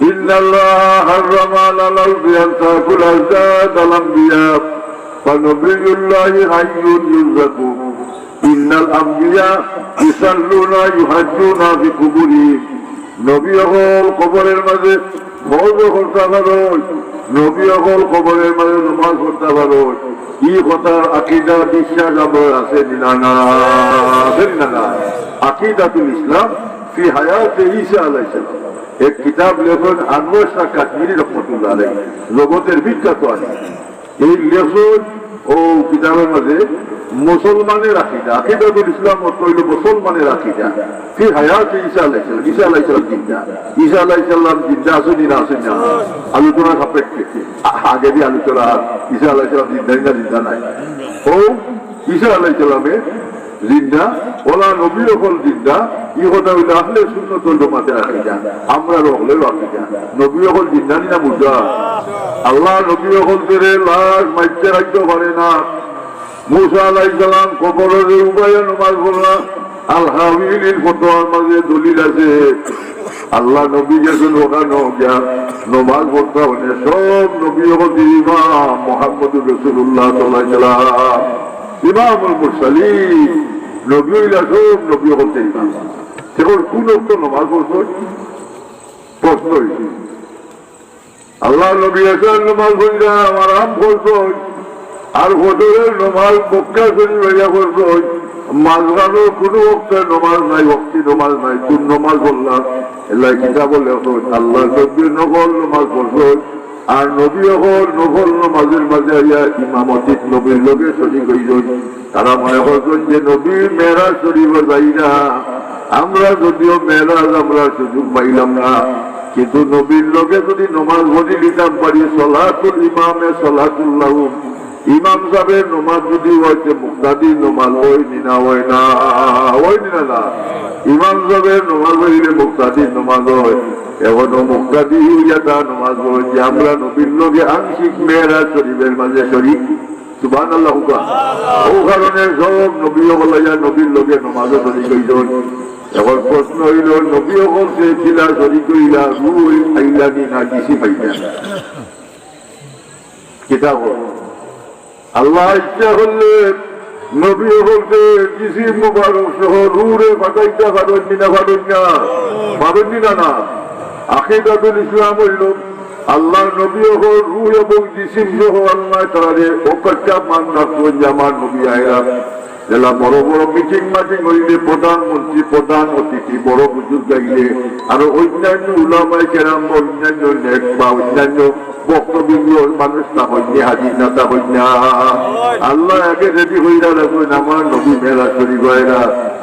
ইন্নাল্লাহা হাররামা আলাল আরদি আন তাকুলা আজদাদাল আম্বিয়া, ওয়া নাবিয়্যুল্লাহি হাইয়ুন ইউরযাকু। ইন্নাল আম্বিয়া ইউসাল্লুনা ইউহাজ্জুনা ফি কুবুরিহিম। নবী অকল কবরের মাঝে হজ করতা পারইন, নবী অকল কবরের মাঝে নমাজ পড়তা পারইন। ই কথার আকিদা বিশ্বাস আমরার আছে নি না? আছে নি না? আকিদাতুল ইসলাম ফি হায়াতে ঈসা আলাইহিস সালাম। এক কিতাব লেখইন আনোয়ার শাহ কাশ্মীরি রহমতুল্লাহ আলাইহি, জগতের বিখ্যাত আলিম। এই লেখইন ও কিতাবর মাঝে মুসলমানের আকিদা, আকিদাতুল ইসলাম অর্থ অইলো মুসলমানের আকিদা। ফি হায়াতে ঈসা আলাইহিস সালাম, ঈসা আলাইহিস সালাম জিন্দা, ঈসা আলাইহিস সালাম জিন্দা আছইন নি না আছইন না? আলোচনা সাপেক্ষে আ-, আগেদি আলোচনা, ঈসা আলাইহিস সালাম জিন্দা নি না জিন্দা নায়? ও ঈসা আলাইহিস সালামে জিন্দা, অলা নবী অকল জিন্দা, ই কথা অইলো আহলে সুন্নত ওয়াল জামাতের আকিদা, আমরার অকলর আকিদা। নবী অকল জিন্দা নি না মুর্দা? আল্লাহর নবী অকলরে লাশ মাটিত রাখতা পারে না। মুসা আলাইহিস সালাম কবরো উবাইয়া নমাজ পড়রা। আল হাওয়াইল ফতোয়ার মাঝে দলিল আছে। আল্লাহর নবী গেছইন অখানো গিয়া নমাজ পড়তা, মানে সব নবী অকলর ইমাম মুহাম্মদুর রাসূলুল্লাহ সাল্লাল্লাহু আলাইহি ওয়াসাল্লাম। ইমামুল মুরসালিন, নবী অইলা সব নবী অকলর ইমাম। অখন কুন অক্ত নমাজ পড়ছইন? প্রশ্ন অইলো। আল্লাহর নবী এশার নমাজ পড়রা, আরাম করছইন, আর ফজরের নমাজ মক্কা শরীফ আইয়া পড়ছইন, মাঝখানো কুনু অক্তে নমাজ নাই, ওয়াক্তি নমাজ নাই, কুন নমাজ পড়লা? এল্লায় কিতাবো লেখইন, আল্লাহর নবী নফল নমাজ পড়ছইন, আর নবী অকল নফল নমাজের মাঝে আইয়া ইমামতিত নবীর লগে শরিক অইছইন। তারা মনে করছইন যে নবী মেরাজ শরিফো যাইরা, আমরা যদিও মেরাজ আমরা সুযোগ পাইলাম না, কিন্তু নবীর লগে যুদি নমাজ পড়ি লিতাম পারি, সলাতুল ইমামে সলাতুল্লাহ, ইমাম সাহেবের নমাজ যুদি অয় তে মুক্তাদির নমাজ অয় নি না, অয় না, অয় নি না, না? ইমাম সাহেবের নমাজ অইলে মুক্তাদির নমাজ অয়। অখনো মুক্তাদি অইয়া তার নমাজ অয় যে আমরা নবীর লগে আংশিক মেরাজ শরিফের মাঝে শরিক। সুবহানাল্লাহ কউক্কা। অউ কারণে সব নবী অকল আইয়া নবীর লগে নমাজো শরিক অইছইন। অখন প্রশ্ন অইলো, নবী অকল যে কিলা শরিক অইলা, রুহ আইলা নি না জিসিম আইলা? কিতাবো আল্লায় ইচ্ছা করলে নবী অকলরে জিসিম মুবারক সহ রুহরে পাঠাইতা পারইন নি না, পারইন না? পারইন নি না, না? আকিদাতুল ইসলাম অইলো আল্লাহর নবী অকল রুহ এবং জিসিম সহ আল্লায় তারারে অপেক্ষা মান রাখছইন যে আমার নবী আইরা। যেলা বড় বড় মিটিং মাটিং অইলে প্রধানমন্ত্রী, প্রধান অতিথি, বড় বুজুর্গ আইলে, আর অন্যান্য উলামায়ে কেরাম বা অন্যান্য নেক বা অন্যান্য ভক্তবৃন্দ মানুষ থাকইন নি, হাজির না থাকইন নি। আল্লায় আগে রেডি অইয়া রাখছইন আমার নবী মেরাজ শরিফো আইরা।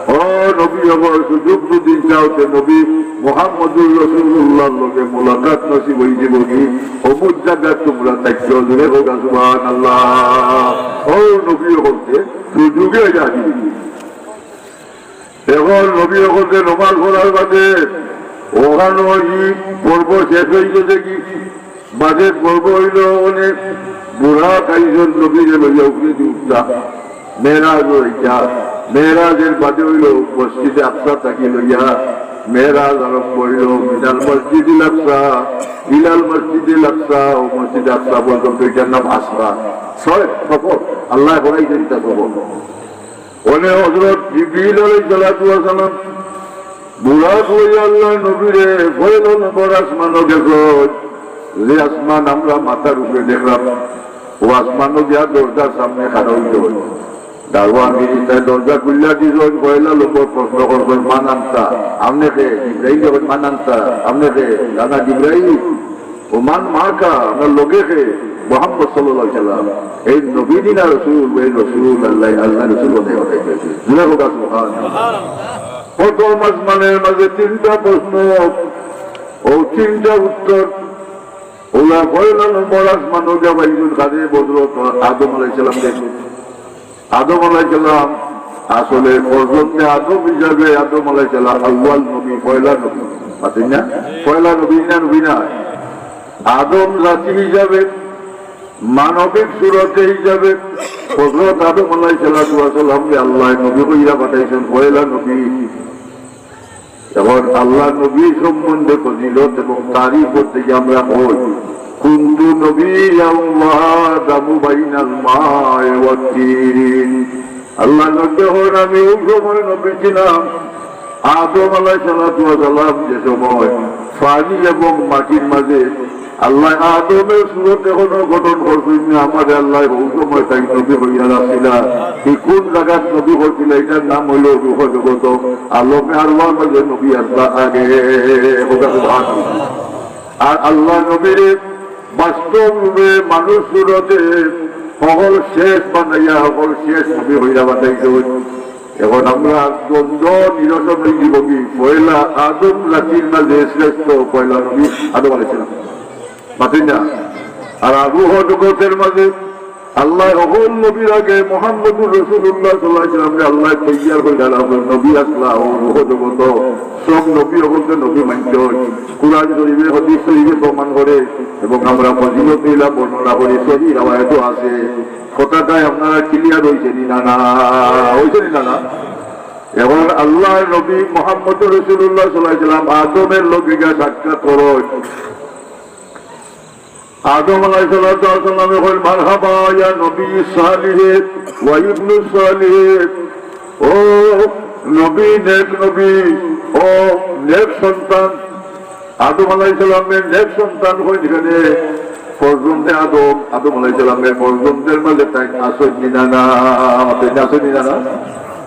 ও নবী, অখন সুযোগ যুদি চাও তে নবী মুহাম্মদুর রাসূলুল্লাহর লগে মুলাকাত নসিব অইযিবো নি, অমুক জাগাত তুমরা থাকো, জোরে কউক্কা সুবহানাল্লাহ। ও নবী অকলরে সুযোগে আইয়া হাজির অইছইন। অখন নবী অকলরে নমাজ পড়ার বাদে অখানো ই পর্ব শেষ অইগেছে কি? বাদে পর্ব অইলো অনেক বুরাক আইছইন নবীরে লইয়া উপরেদি উঠতা। মেরাজ অইতা। মেরাজের বাদে অইলো মসজিদে আকসা থাকি লইয়া মেরাজ আরম্ভ অইলো, মিনাল মসজিদিল আকসা ইলাল মসজিদিল আকসা, অউ মসজিদে আকসা পর্যন্ত, ইটার নাম আসরা। ছয় সফর, আল্লায় করাইছইন ইটা সফর। অনে হযরত জিবরিল আলাইহিস সালাতু ওয়াস সালাম বুরাক লইয়া আল্লাহর নবীরে পয়লা নম্বর আসমানো গেছইন, যে আসমান আমরা মাথার উপরে দেখরাম, অউ আসমানো গিয়া দরজার সামনে খাড়া অইছইন। দারোয়ান ফিরিস্তায় দরজা খুলিয়া দিছইন, পয়লা নম্বর প্রশ্ন করছইন, "মান আনতা?" "আপনে কে?" জিবরাইলে কইন, "মান আনতা?" "আপনে কে?" "না, না, জিবরাইল।" ও মান মাকা, আপনার লগে কে? মোহাম্মদ সাল্লাল্লাহু আলাইহি ওয়াসাল্লাম। এই নবী নি না রসুল, এই রসুল আল্লাহ, আল্লাহ রসুল বানাইয়া পাঠাইছে। জোরে কউক্কা সুবহান। প্রথম আসমানের মাঝে তিনটা প্রশ্ন, ও তিনটা উত্তর। ওলা পয়লা নম্বর আসমানো গিয়া পাইছইন কারে? হযরত আদম আলাইহিস সালামরে। আদম আলাইহিস সালাম আসলে ফরজন্দে আদম হিসাবে আদম আলাইহিস সালাম আউয়াল নবী, পয়লা নবী। মাতইন না? পয়লা নবী না, নবী না? আদম জাতি হিসাবে, মানবিক সুরতে হিসাবে হযরত আদম আলাইহিস সালাতু ওয়াস সালামরে আল্লাহ নবী কইরা পাঠাইছইন, পয়লা নবী। এখন আল্লাহ নবী সম্বন্ধে ফজিলত এবং তারিফ করতে গিয়ে আমরা কই, "কুনতু নাবিয়্যান ওয়া আদামু বাইনাল মাই ওয়াত তিন।" আল্লাহ নবী কইন, "আমি ওই সময় নবী ছিলাম, আদম আলাইহিস সালাতু ওয়াস সালাম যে সময় পানি এবং মাটির মাঝে আল্লাহ আদমর সুরত এখনো গঠন করছইন না, আমারে আল্লাহ ওই সময় তাইন নবী কইয়া রাখছিলা।" ই কোন জাগাত নবী করছিলা? ইটার নাম অইলো রুহ জগত। আলমে আরওয়ার মাঝে নবী আছলা আগে। কউক্কা সুবহানাল্লাহ। আর আল্লাহ নবীরে বাস্তব রূপে মানুষ সুরতে হকল শেষ বানাইয়া হকল শেষ নবী কইরা পাঠাইছইন। এখন আমরা দ্বন্দ্ব নিরসন অইযিবো কি, পয়লা আদম জাতির মাঝে শ্রেষ্ঠ পয়লা নবী আদম আলাইহিস সালাম। মাতইন না? আর রুহ জগতের মাঝে আল্লাহ হকল নবীর আগে মুহাম্মদুর রাসূলুল্লাহ সাল্লাল্লাহু আলাইহি ওয়াসাল্লামরে আল্লাহ তৈয়ার কইরা রাখছইন, নবী আছলা ও রুহ জগত। সব নবী হকলরে নবী মানতে অয়। কুরআন শরীফে, হাদিস শরীফে প্রমাণ করে এবং আমরা ফজিলত ইলা বর্ণনা করি, সহি রেওয়ায়েতও আছে। কথাটায় আপনারা clear অইছে নি না? না, অইছে নি না? না, এখন আল্লাহর নবী মুহাম্মদুর রাসূলুল্লাহ সাল্লাল্লাহু আলাইহি ওয়াসাল্লাম আদমর লগে গিয়া সাক্ষাৎ করইন। আদম আলাইহিস সালাতু ওয়াস সালামে কইন, "মারহাবা ইয়া নবী সালিহ ওয়া ইবনু সালিহ।" ও নবী, নেক নবী, ও নেক সন্তান। আদম আলাইহিস সালামরে নেক সন্তান কইন, যেখানে ফরজন্দে আদম, আদম আলাইহিস সালামর ফরজন্দর মাঝে তাইন আছইন নি না? না, তাইন আছইন নি না? না,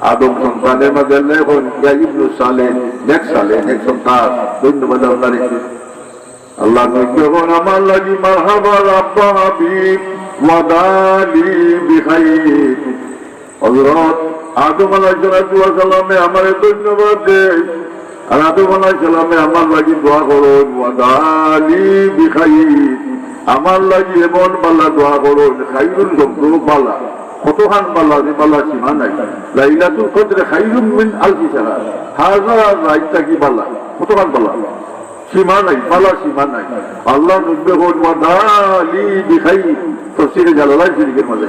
আদম সন্তানর মাঝে আল্লায় কইন, "ইয়া ইবনু সালেহ, নেক সালেহ, নেক সন্তান।" ধন্যবাদ আপনারে। আল্লাহ নবী কইন, "আমার লাগি মারহাবা রাব্বা হাবিব ওয়া দালি বিখাইর।" হযরত আদম আলাইহিস সালাতু ওয়াস সালামে আমারে ধন্যবাদ দেইন, আর আদম আলাইহিস সালামে আমার লাগি দোয়া করইন, "ওয়া দালি বিখাইর।" আমার লাগি এমন বালা দোয়া করইন, খাইরুন শব্দ বালা, কতখান বালা, যে বালা সীমা নাই। লাইলাতুল কদর খাইরুম মিন আলফি শাহর, হাজার রাইত থাকি বালা, কতখান বালা। সীমা নাই, বালা সীমা নাই। আল্লাহ নবী কইন, "ওয়া দালি বিখাইর।" তফসিরে জালালাইন শরীফর মাঝে,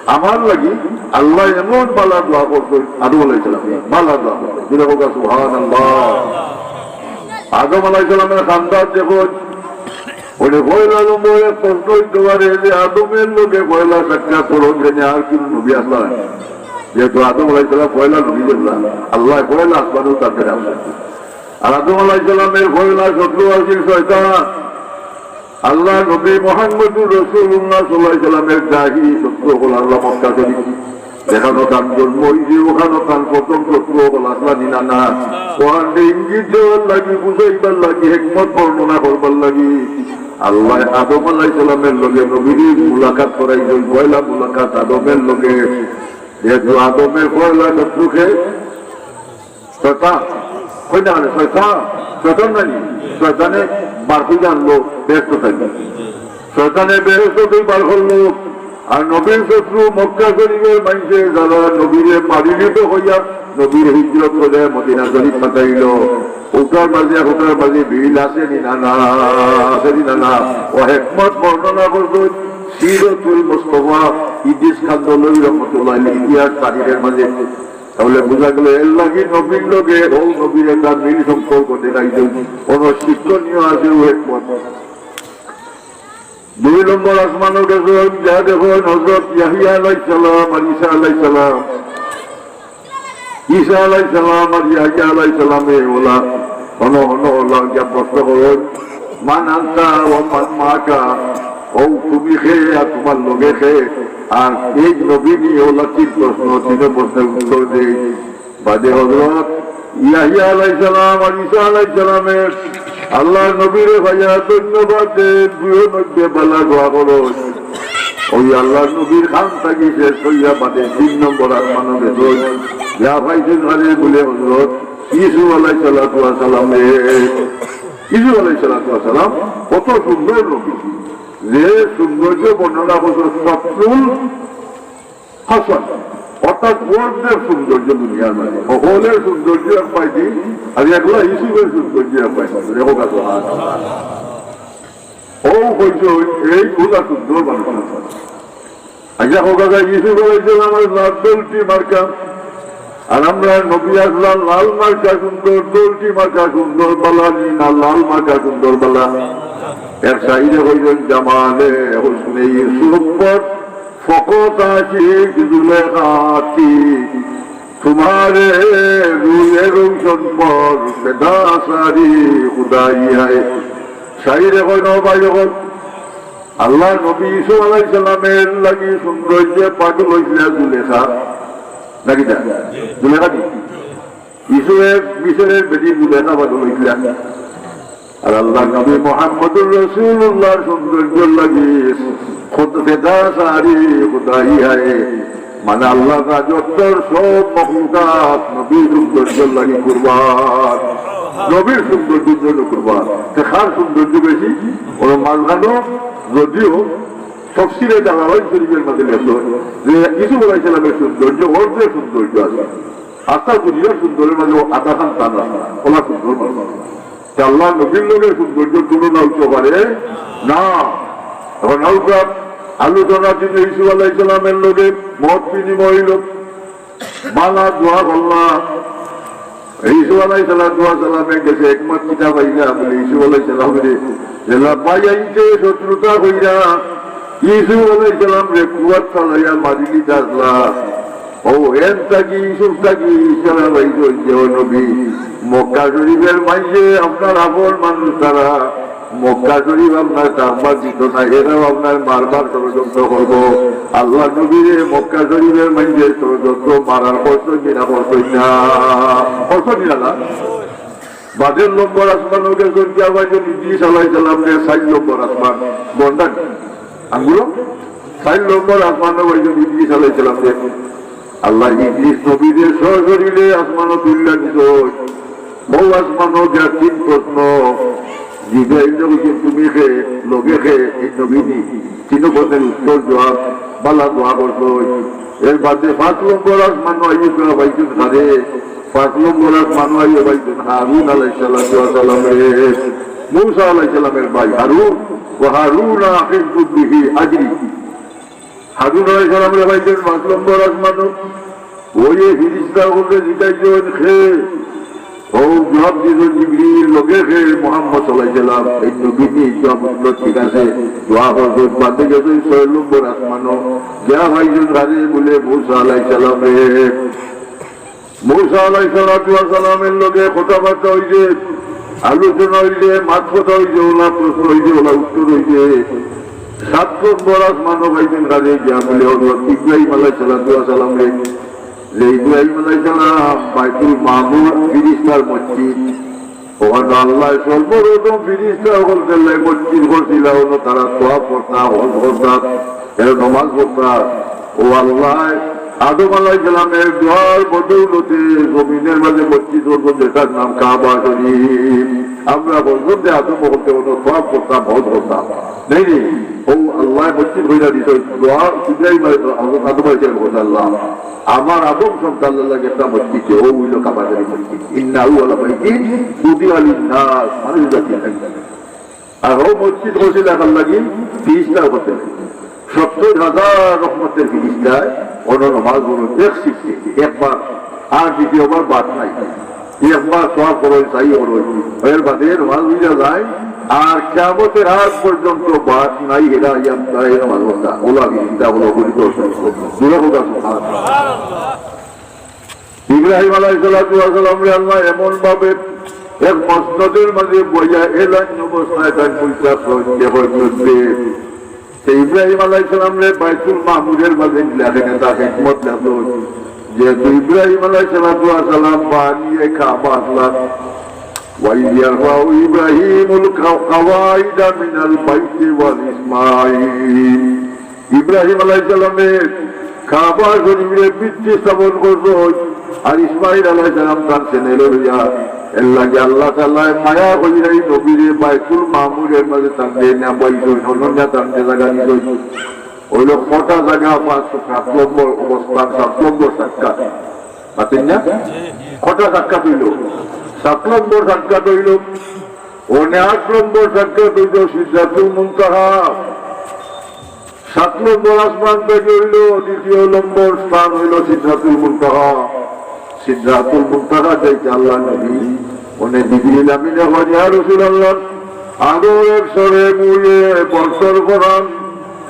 আমার লাগি আল্লাহ এমন বালা দোয়া করছইন, আদম আলাইহিস সালাম, বালা দোয়া করছইন। জোরে কউক্কা সুবহানাল্লাহ। আদম আলাইহিস সালামর খান্দাত দেখইন, ওই পয়লা নম্বরে প্রশ্ন অইতে পারে যে আদমর লগে পয়লা সাক্ষাৎ করইন কেনে, আর কুনু নবী আছলা? যেহেতু আদম আলাইহিস সালাম পয়লা নবী আছলা, আল্লাহ পয়লা আসমানো তানরে আনছইন। আর আদম আলাইহিস সালামর পয়লা শত্রু আছিল শয়তান। আল্লাহ নবী মুহাম্মদুর রাসূলুল্লাহ সাল্লাল্লাহু আলাইহি ওয়াসাল্লামর দাহি শত্রু অকল আছলা মক্কা শরীফ। যেখানো তান জন্ম অইছে, ওখানো তান প্রথম শত্রু অকল আছলা নি না? না, ওখানরে ইঙ্গিত দেওয়ার লাগি, বুঝাইবার লাগি, হিকমত বর্ণনা করবার লাগি আল্লাহ আদম আলাইহিস সালামর লগে নবীর মুলাকাত করাইছইন, পয়লা মুলাকাত আদমর লগে। যেহেতু আদমর পয়লা শত্রু কে? শয়তান। কই না কেনে? শয়তান। শয়তান নানি? শয়তানে বার করি আনলো বেহেস্ত থাকি। শয়তানে বেহেস্ত থাকি বার করলো। আর নবীর শত্রু মক্কা শরীফর মানষে যারা নবীরে মারিলিতো কইয়া নবীর হিজরত করিয়া মদিনা শরীফ পাঠাইলো। ওটার মাঝে, ওটার মাঝে মিল আছে নি না? না, আছে নি না? না, ও হিকমত বর্ণনা করতো সিরতুল মুস্তফা ইদ্রিস কান্দলই রহমতুল্লাহ আলাইহি ইতিহাস তারিখর মাঝে। তাহলে বুঝা গেল, এর লাগি নবীর লগে ও নবীর একটা মিল সম্পর্ক দেখাইছে, কোনো শিক্ষণীয় আছে ও হিকমত। দুই নম্বর আসমানো গেছইন, যা দেখইন হযরত ইয়াহিয়া আলাইহিস সালাম আর ঈসা আলাইহিস সালাম। ঈসা আলাইহিস সালাম আর ইয়াহিয়া আলাইহিস সালামে ওলা, হনো হনো ওলা গিয়া প্রশ্ন করইন, "মান আনতা ওয়া মান মাআকা?" ও তুমি কে আর তুমার লগে কে? আর এই নবী নি? ওলা তিন প্রশ্ন, তিন প্রশ্নের উত্তর দেই। বাদে হযরত ইয়াহিয়া আলাইহিস সালাম আর ঈসা আলাইহিস সালামে আল্লাহর নবীরে পাইয়া ধন্যবাদ দেইন, দুইও নবীয়ে বালা দোয়া করইন। ওই আল্লাহর নবীর খান থাকি শেষ অইয়া বাদে তিন নম্বর আসমানো গেছইন। গিয়া পাইছইন কারে বুলে হযরত ইউসুফ আলাইহিস সালাতু ওয়াস সালামরে। ইউসুফ আলাইহিস সালাতু ওয়াস সালাম কত সুন্দর নবী, যে সৌন্দর্য বর্ণনা করছে সত্রুল হাসান, অর্থাৎ অর্ধেক সৌন্দর্য দুনিয়ার মাঝে। হকলের সৌন্দর্য এক পাইছি, আর একলা ইউসুফের সৌন্দর্য এক পাইছি। দেখো কত হাত। ও কইছে, এই খোদা সুন্দর মানুষ। আচ্ছা, হোক, ইউসুফ আলাইহিস সালামের লাল দলটি মার্কা, আর আমরা নবী আসলাম লাল মার্কা সুন্দর, দলটি মার্কা সুন্দর বালা নি না, লাল মার্কা সুন্দর বালা। এক শাইরে কইছইন, জামালে হুসনে ইউসুফ পর ফকত আশিক জুলেখা থি, তুমারে রুয়ে রোশন পর ফেদা সারি খুদাই হায়। শাইরে কইন, ও ভাই, অখন আল্লাহর নবী ইউসুফ আলাইহিস সালামের লাগি সৌন্দর্যে পাগল অইছিলা জুলেখা, নাকি না? জুলেখা কি? ইউসুফের মিশরের বেটি জুলেখা পাগল অইছিলা। আর আল্লাহর নবী মুহাম্মদুর রাসূলুল্লাহর সৌন্দর্যর লাগি খুদ ফেদা সারি খুদাই হায়। মানে আল্লাহর রাজত্বর সব মখলুকাত নবীর সৌন্দর্যর লাগি কুরবান, নবীর সৌন্দর্যর জন্য কুরবান। তে কার সৌন্দর্য বেশি? ওরা মাঝখানো যদিও তফসিরে জালালাইন শরীফের মাঝে লেখা যে ইউসুফ আলাইহিস সালামের সৌন্দর্য, অর্ধেক সৌন্দর্য আছে। আস্তা দুনিয়ার সৌন্দর্যের মাঝে ও আধা খান তান আছে, ওলা সুন্দর মানুষ। তে আল্লাহর নবীর লগে সৌন্দর্য তুলনা অইতে পারে না। অখন আমরা আলোচনার দিন ইউসুফ আলাইহিস সালামের লগে মত বিনিময় অইল, বালা দোয়া করলা। ইউসুফ আলাইহিস সালাতু ওয়াস সালামের গেছে একমত কিতা পাইলা, বুলে ইউসুফ আলাইহিস সালামরে, যেলা ভাই আইতে শত্রুতা কইরা ইউসুফ আলাইহিস সালামরে কুয়াত ফালাইয়া মারি দিতা আসলা। ও এন থাকি, ইউসুফ থাকি ইশারা পাইছইন যে, ও নবী, মক্কা শরীফের মাঝে আপনার আপন মানুষ তারা, মক্কা শরীফ আপনার থাকবার দিত না, এরাও আপনার মারবার ষড়যন্ত্র করবো। আল্লাহর নবীরে মক্কা শরীফের মাঝে ষড়যন্ত্র মারার করছইন কিনা, করছইন না, করছইন কিনা না? বাদের নম্বর আসমানো গেছইন গিয়া পাইছইন ইদ্রিস আলাইহিস সালামরে, চাইর নম্বর আসমান, গন্ডার আঙ্গুল, চাইর নম্বর আসমানো পাইছইন ইদ্রিস আলাইহিস সালামরে। আল্লাহ ইদ্রিস নবীরে সশরীরে আসমানো তুলিয়া নিছইন। বউ আসমানো গিয়া তিন প্রশ্ন, জিব্রাইল নবী, তুমি কে, লগে কে, এই নবী নি? তিন প্রশ্নের উত্তর জবাব, বালা দোয়া করছইন। এর বাদে পাঁচ নম্বর আসমানো আইয়া পাইছইন কারে, পাঁচ নম্বর আসমানো আইয়া পাইছইন হারুন আলাইহিস সালাতু ওয়াস সালামরে। মুসা আলাইহিস সালামের ভাই হারুন, ওয়া হারুন আখিযু বিহি আজরি। হারুন আলাইহিস সালামরে পাইছইন পাঁচ নম্বর আসমানো। ওই ফিরিস্তা অকলরে জিকাইছইন কে, ও জবাব দিছইন জিবরিল, লগে কে, মুহাম্মদ সাল্লাল্লাহু আলাইহি ওয়াসাল্লাম। এই নবী নি? জবাব অইলো ঠিক আছে, দোয়া করছইন, বাদে গেছইন ছয় নম্বর আসমানো, গিয়া পাইছইন কারে, বুলে মুসা আলাইহিস সালামরে। মুসা আলাইহিস সালাতু ওয়াস সালামের লগে কথাবার্তা অইছে, আলোচনা অইছে, মাত কথা অইছে, ওলা প্রশ্ন অইছে, ওলা উত্তর অইছে। সাত নম্বর আসমানো পাইছইন কারে, গিয়া বুলে হযরত ইব্রাহিম আলাইহিস সালাতু ওয়াস সালামরে, যে ইব্রাহিম আলাইহিস সালাম বাইতুল মামুর ফিরিস্তার মসজিদ, ওখানো আল্লায় সর্বপ্রথম ফিরিস্তা অকলরে লইয়া মসজিদ করছিলা, ওখানো তারা তওয়াফ করতা, হজ করতা, এরা নমাজ পড়তা। ও আল্লায় আদম আলাইহিস সালামের দোয়ার বদৌলতে জমিনের মাঝে মসজিদ করছইন, যেটার নাম কাবা শরীফ। আমরা বলতাম যে আদম অকলতে ওখানো তওয়াফ করতাম, হজ করতাম, নাই নি? ও আল্লায় মসজিদ কইরা দিছইন, দোয়া ইব্রাহিম আলাইহিস সালাম, আদম আলাইহিস সালাম করতা, আল্লাহ, আমার আদম সন্তানর লাগি একটা মসজিদ দে, ও অইলো কাবা শরীফ মসজিদ। ইন্না আউয়ালা বাইতিন উদিআ লিন-নাস, মানুষ জাতির লাগি। আর ও মসজিদ করছিলা কার লাগি? ফিরিস্তা অকলতে। সত্তর হাজার রহমতের ফিরিস্তায় ওখানো নমাজ পড়ইন এক শিফটে, একবার, আর দ্বিতীয়বার বাদ নাই। একবার তওয়াফ করইন, সাই করইন, এর বাদে নমাজ অইয়া যায়। আর কিয়ামতের আগ পর্যন্ত বাদ নাই, এরা ইয়াম তারা এই নমাজ পড়তা। ওলা ফিরিস্তা, ওলা করি তো। জোরে কও সুবহানাল্লাহ। ইব্রাহিম আলাইহিস সালাতু ওয়াস সালামরে আল্লায় এমন ভাবে এক মসনদের মাঝে বইয়া এলান অবস্থায় তার মুলতা করতে করতে, তে ইব্রাহিম আলাইহিস সালামরে বাইতুল মামুরের মাঝে নিলা, এখানে তার হিকমত লাগলো। যেহেতু ইব্রাহিম আলাইহিস সালাতু ওয়াস সালাম বানিয়ে কাবা আল্লাহ وإذ يرفع إبراهيم القواعد من البيت وإسماعيل। ইব্রাহিম আলাইহিস সালামে কাবা শরীফরে ভিত্তি স্থাপন করছইন, আর ইসমাইল আলাইহিস সালাম তান ছেলে লইয়া। এর লাগি আল্লাহ তাআলায় মায়া করিয়া এই নবীরে বাইতুল মামুরের মাঝে তান দিয়া নিয়া বইছইন, অনন্যা তান দিয়া জাগা দিছইন। অইলো কটা জাগা? পাঁচ, সাত নম্বর অবস্থান, সাত নম্বর সাক্ষাৎ। মাতইন না? কটা সাক্ষাৎ অইলো? সাত নম্বর সাক্ষাৎ অইলো। অনে আট নম্বর সাক্ষাৎ অইলো সিদরাতুল মুনতাহা। সাত নম্বর আসমান থাকি অইলো, দ্বিতীয় নম্বর স্থান অইলো সিদরাতুল মুনতাহা। সিদরাতুল মুনতাহা যাইতে আল্লাহর নবী, অনে জিবরিল আমিনে কইন, "ইয়া রাসূলুল্লাহ, আদর এক সরে মুয়ে বর্ষর ফরান,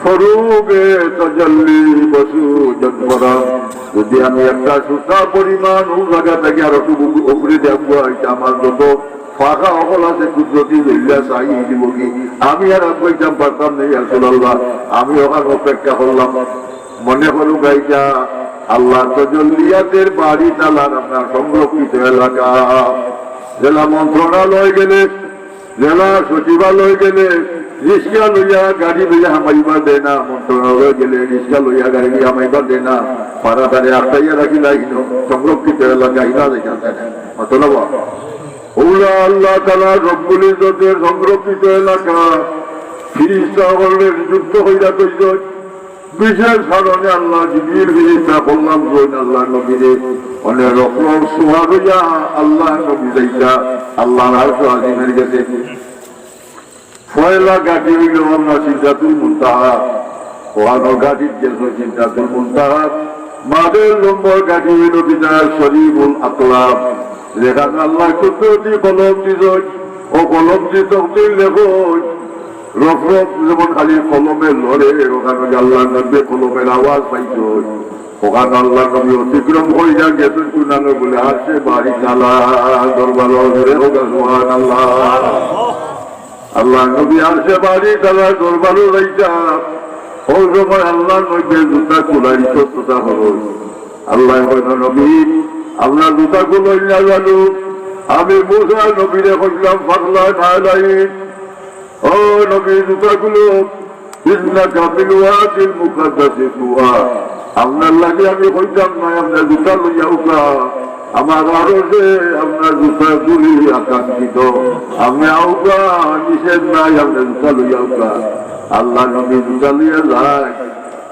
ফরুগে তাজাল্লি বসু জন ফরান। যদি আমি একটা সুতা পরিমাণ ও জাগা থাকি আর একটু উপ-, উপরে যাবো, এটা আমার যত ফাঁকা অকল আছে, কুদরতি জইল্লা চাই দিবগি। আমি আর আগুয়াইতাম পারতাম না, ইয়া রাসূলুল্লাহ, আমি অখান অপেক্ষা করলাম।" মনে করুক, এইটা আল্লাহর তজল্লিয়াতের বাড়ি তালার আপনার সংরক্ষিত এলাকা। জেলা মন্ত্রণালয় গেলে, জেলা সচিবালয় গেলে, রিক্সা লইয়া, গাড়ি লইয়া হামাইবার দেয় না। মন্ত্রণালয় গেলে রিক্সা লইয়া, গাড়ি লইয়া হামাইবার দেয় না। পাড়া তারে আটকাইয়া রাখিলা, ইনো সংরক্ষিত এলাকা, ইনো আর এখান থাকে। মতলব, ওরা আল্লাহ তাআলা রব্বুল ইজ্জতের সংরক্ষিত এলাকা, ফিরিস্তা হলে নিযুক্ত হইয়া তৈরি। বিশেষ কারণে আল্লাহ জিবরিল ফিরিস্তা করলাম জৈন আল্লাহ নবীরে, অনে রকম সুহার হইয়া আল্লাহ নবী যাইতা আল্লাহর আরশ আজিমের গেছে। পয়লা গাড়ি অইলো আপনার সিদরাতুল মুনতাহা, অখানো গাড়িত গেছে সিদরাতুল মুনতাহা। মাঝের নম্বর গাড়ি অইলো বিদায় শরীফুল আকলাম, যেখানো আল্লাহ কুদরতি কলম দিছইন, ও কলম দি তকদির লেখইন। রফরফ যেমন খালি কলমে লড়ে, অখানো আল্লাহর নবী কলমের আওয়াজ পাইছইন। অখানো আল্লাহর নবী অতিক্রম করিয়া গেছইন কুনানো বলে, আরশে বাড়ি তালা দরবার, জোরে হোক সুবহানাল্লাহ। আল্লাহর নবী আরশে বাড়ি তালা দরবারও যাইতা। ওই সময় আল্লাহর নবী জুতা খুলাইন, সুস্থতা হলো। আল্লাহ কইন, "নবী, আপনার জুতা খুলইন না জানো? আমি মুসা নবীরে কইলাম, ফাখলা নালাইন।" ও নবী, জুতা খুলো, ইন্নাকা বিল ওয়াদিল মুকাদ্দাসি তুওয়া। আপনার লাগি আমি কইতাম না, আপনার জুতা লইয়া উঠা। আমার আরশে আপনার জুতা খুলি আকাঙ্ক্ষিত। আপনি আউকা, নিষেধ নাই, আপনার জুতা লইয়া উঠা। আল্লাহর নবী জুতা লইয়া যায়।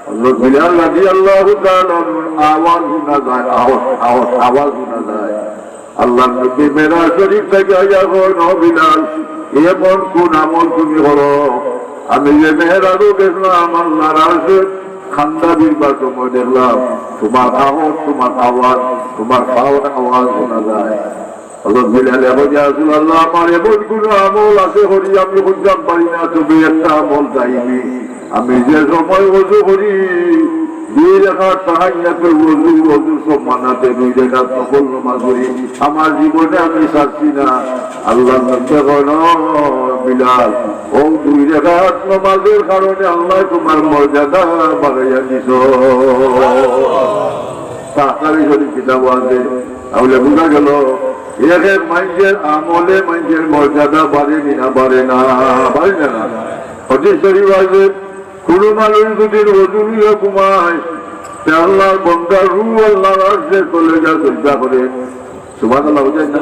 হযরত বিলাল রাদিয়াল্লাহু তাআলা আনহুর আওয়াজ হুনা যায়, আওয়াজ, আওয়াজ, আওয়াজ হুনা যায়। আল্লাহর নবী মেরাজ শরীফ থাকি আইয়া কইন, "ও বিলাল, এমন কোন আমল তুমি করো? আমি যে মেরাজো গেছলাম, আল্লাহর আরশে খান্দা ভিড়বার সময় দেখলাম, তোমার আওয়াজ, তোমার আওয়াজ, তোমার পাওর আওয়াজ হুনা যায়।" হযরত বিলালে কইন, "ইয়া রাসূলুল্লাহ, আমার এমন কোন আমল আছে করি আমি কইতাম পারি না, তবে একটা আমল দাইমি।" আমি যে সময় ওযু করি, দুই রাকাত তাহিয়াতুল ওযু, ওযুর সমান আতে দুই রাকাত নফল নামাজ পড়ি। আমার জীবনে আমি ছাড়ছি না। আল্লাহর নবী কইন, "বিলাল, ও দুই রাকাত নামাজের কারণে আল্লাহ তোমার মর্যাদা বাড়াইয়া দিছইন।" তাহতাবি শরীফ কিতাব আছে, তাহলে বুঝা গেল, এক এক মাইনষের আমলে মাইনষের মর্যাদা বাড়ে নি না, বাড়ে না, বাড়ে না, না? হাদিস শরীফ আছে, কোনো মানুষ যদি ওযু লইয়া ঘুমায়, তে আল্লাহর বন্দার রূহ আল্লাহর আরশে চলে যায়, সজদা করে। সুবহানাল্লাহ, বুঝেন না?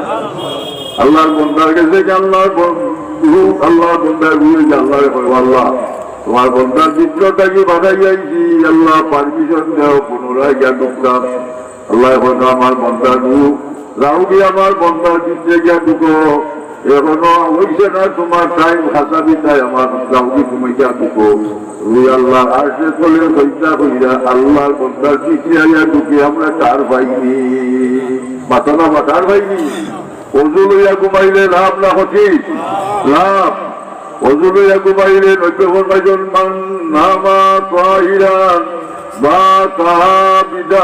আল্লাহর বন্দার গেছে কি আল্লাহর বন-, রূহ, আল্লাহর বন্দার রূহ যে আল্লাহরে কয়, "ও আল্লাহ, তোমার বন্দার ভিতর থাকি বানাই আইছি, আল্লাহ permission দেও, পুনরায় গিয়া ঢুকতাম।" আল্লাহ কয়, "আমার বন্দার রূহ, যাওগি আমার বন্দার ভিতরে গিয়া ঢুকো।" এখনো অইছে না তোমার টাইম, খাসাবি তাই আমার যাওগি তুমি গিয়া ঢুকো। ওই আল্লাহর আরশে তলে সজদা কইরা আল্লাহর বন্দার ভিতরে আইয়া ঢুকে আমরা টের পাইনি। মাতো না বা টের পাইনি। ওযু লইয়া ঘুমাইলে লাভ না ক্ষতি? লাভ। ওযু লইয়া ঘুমাইলে নবী ফরমাইছইন, "মান নামা তাহিরান বাতা আবিদা।"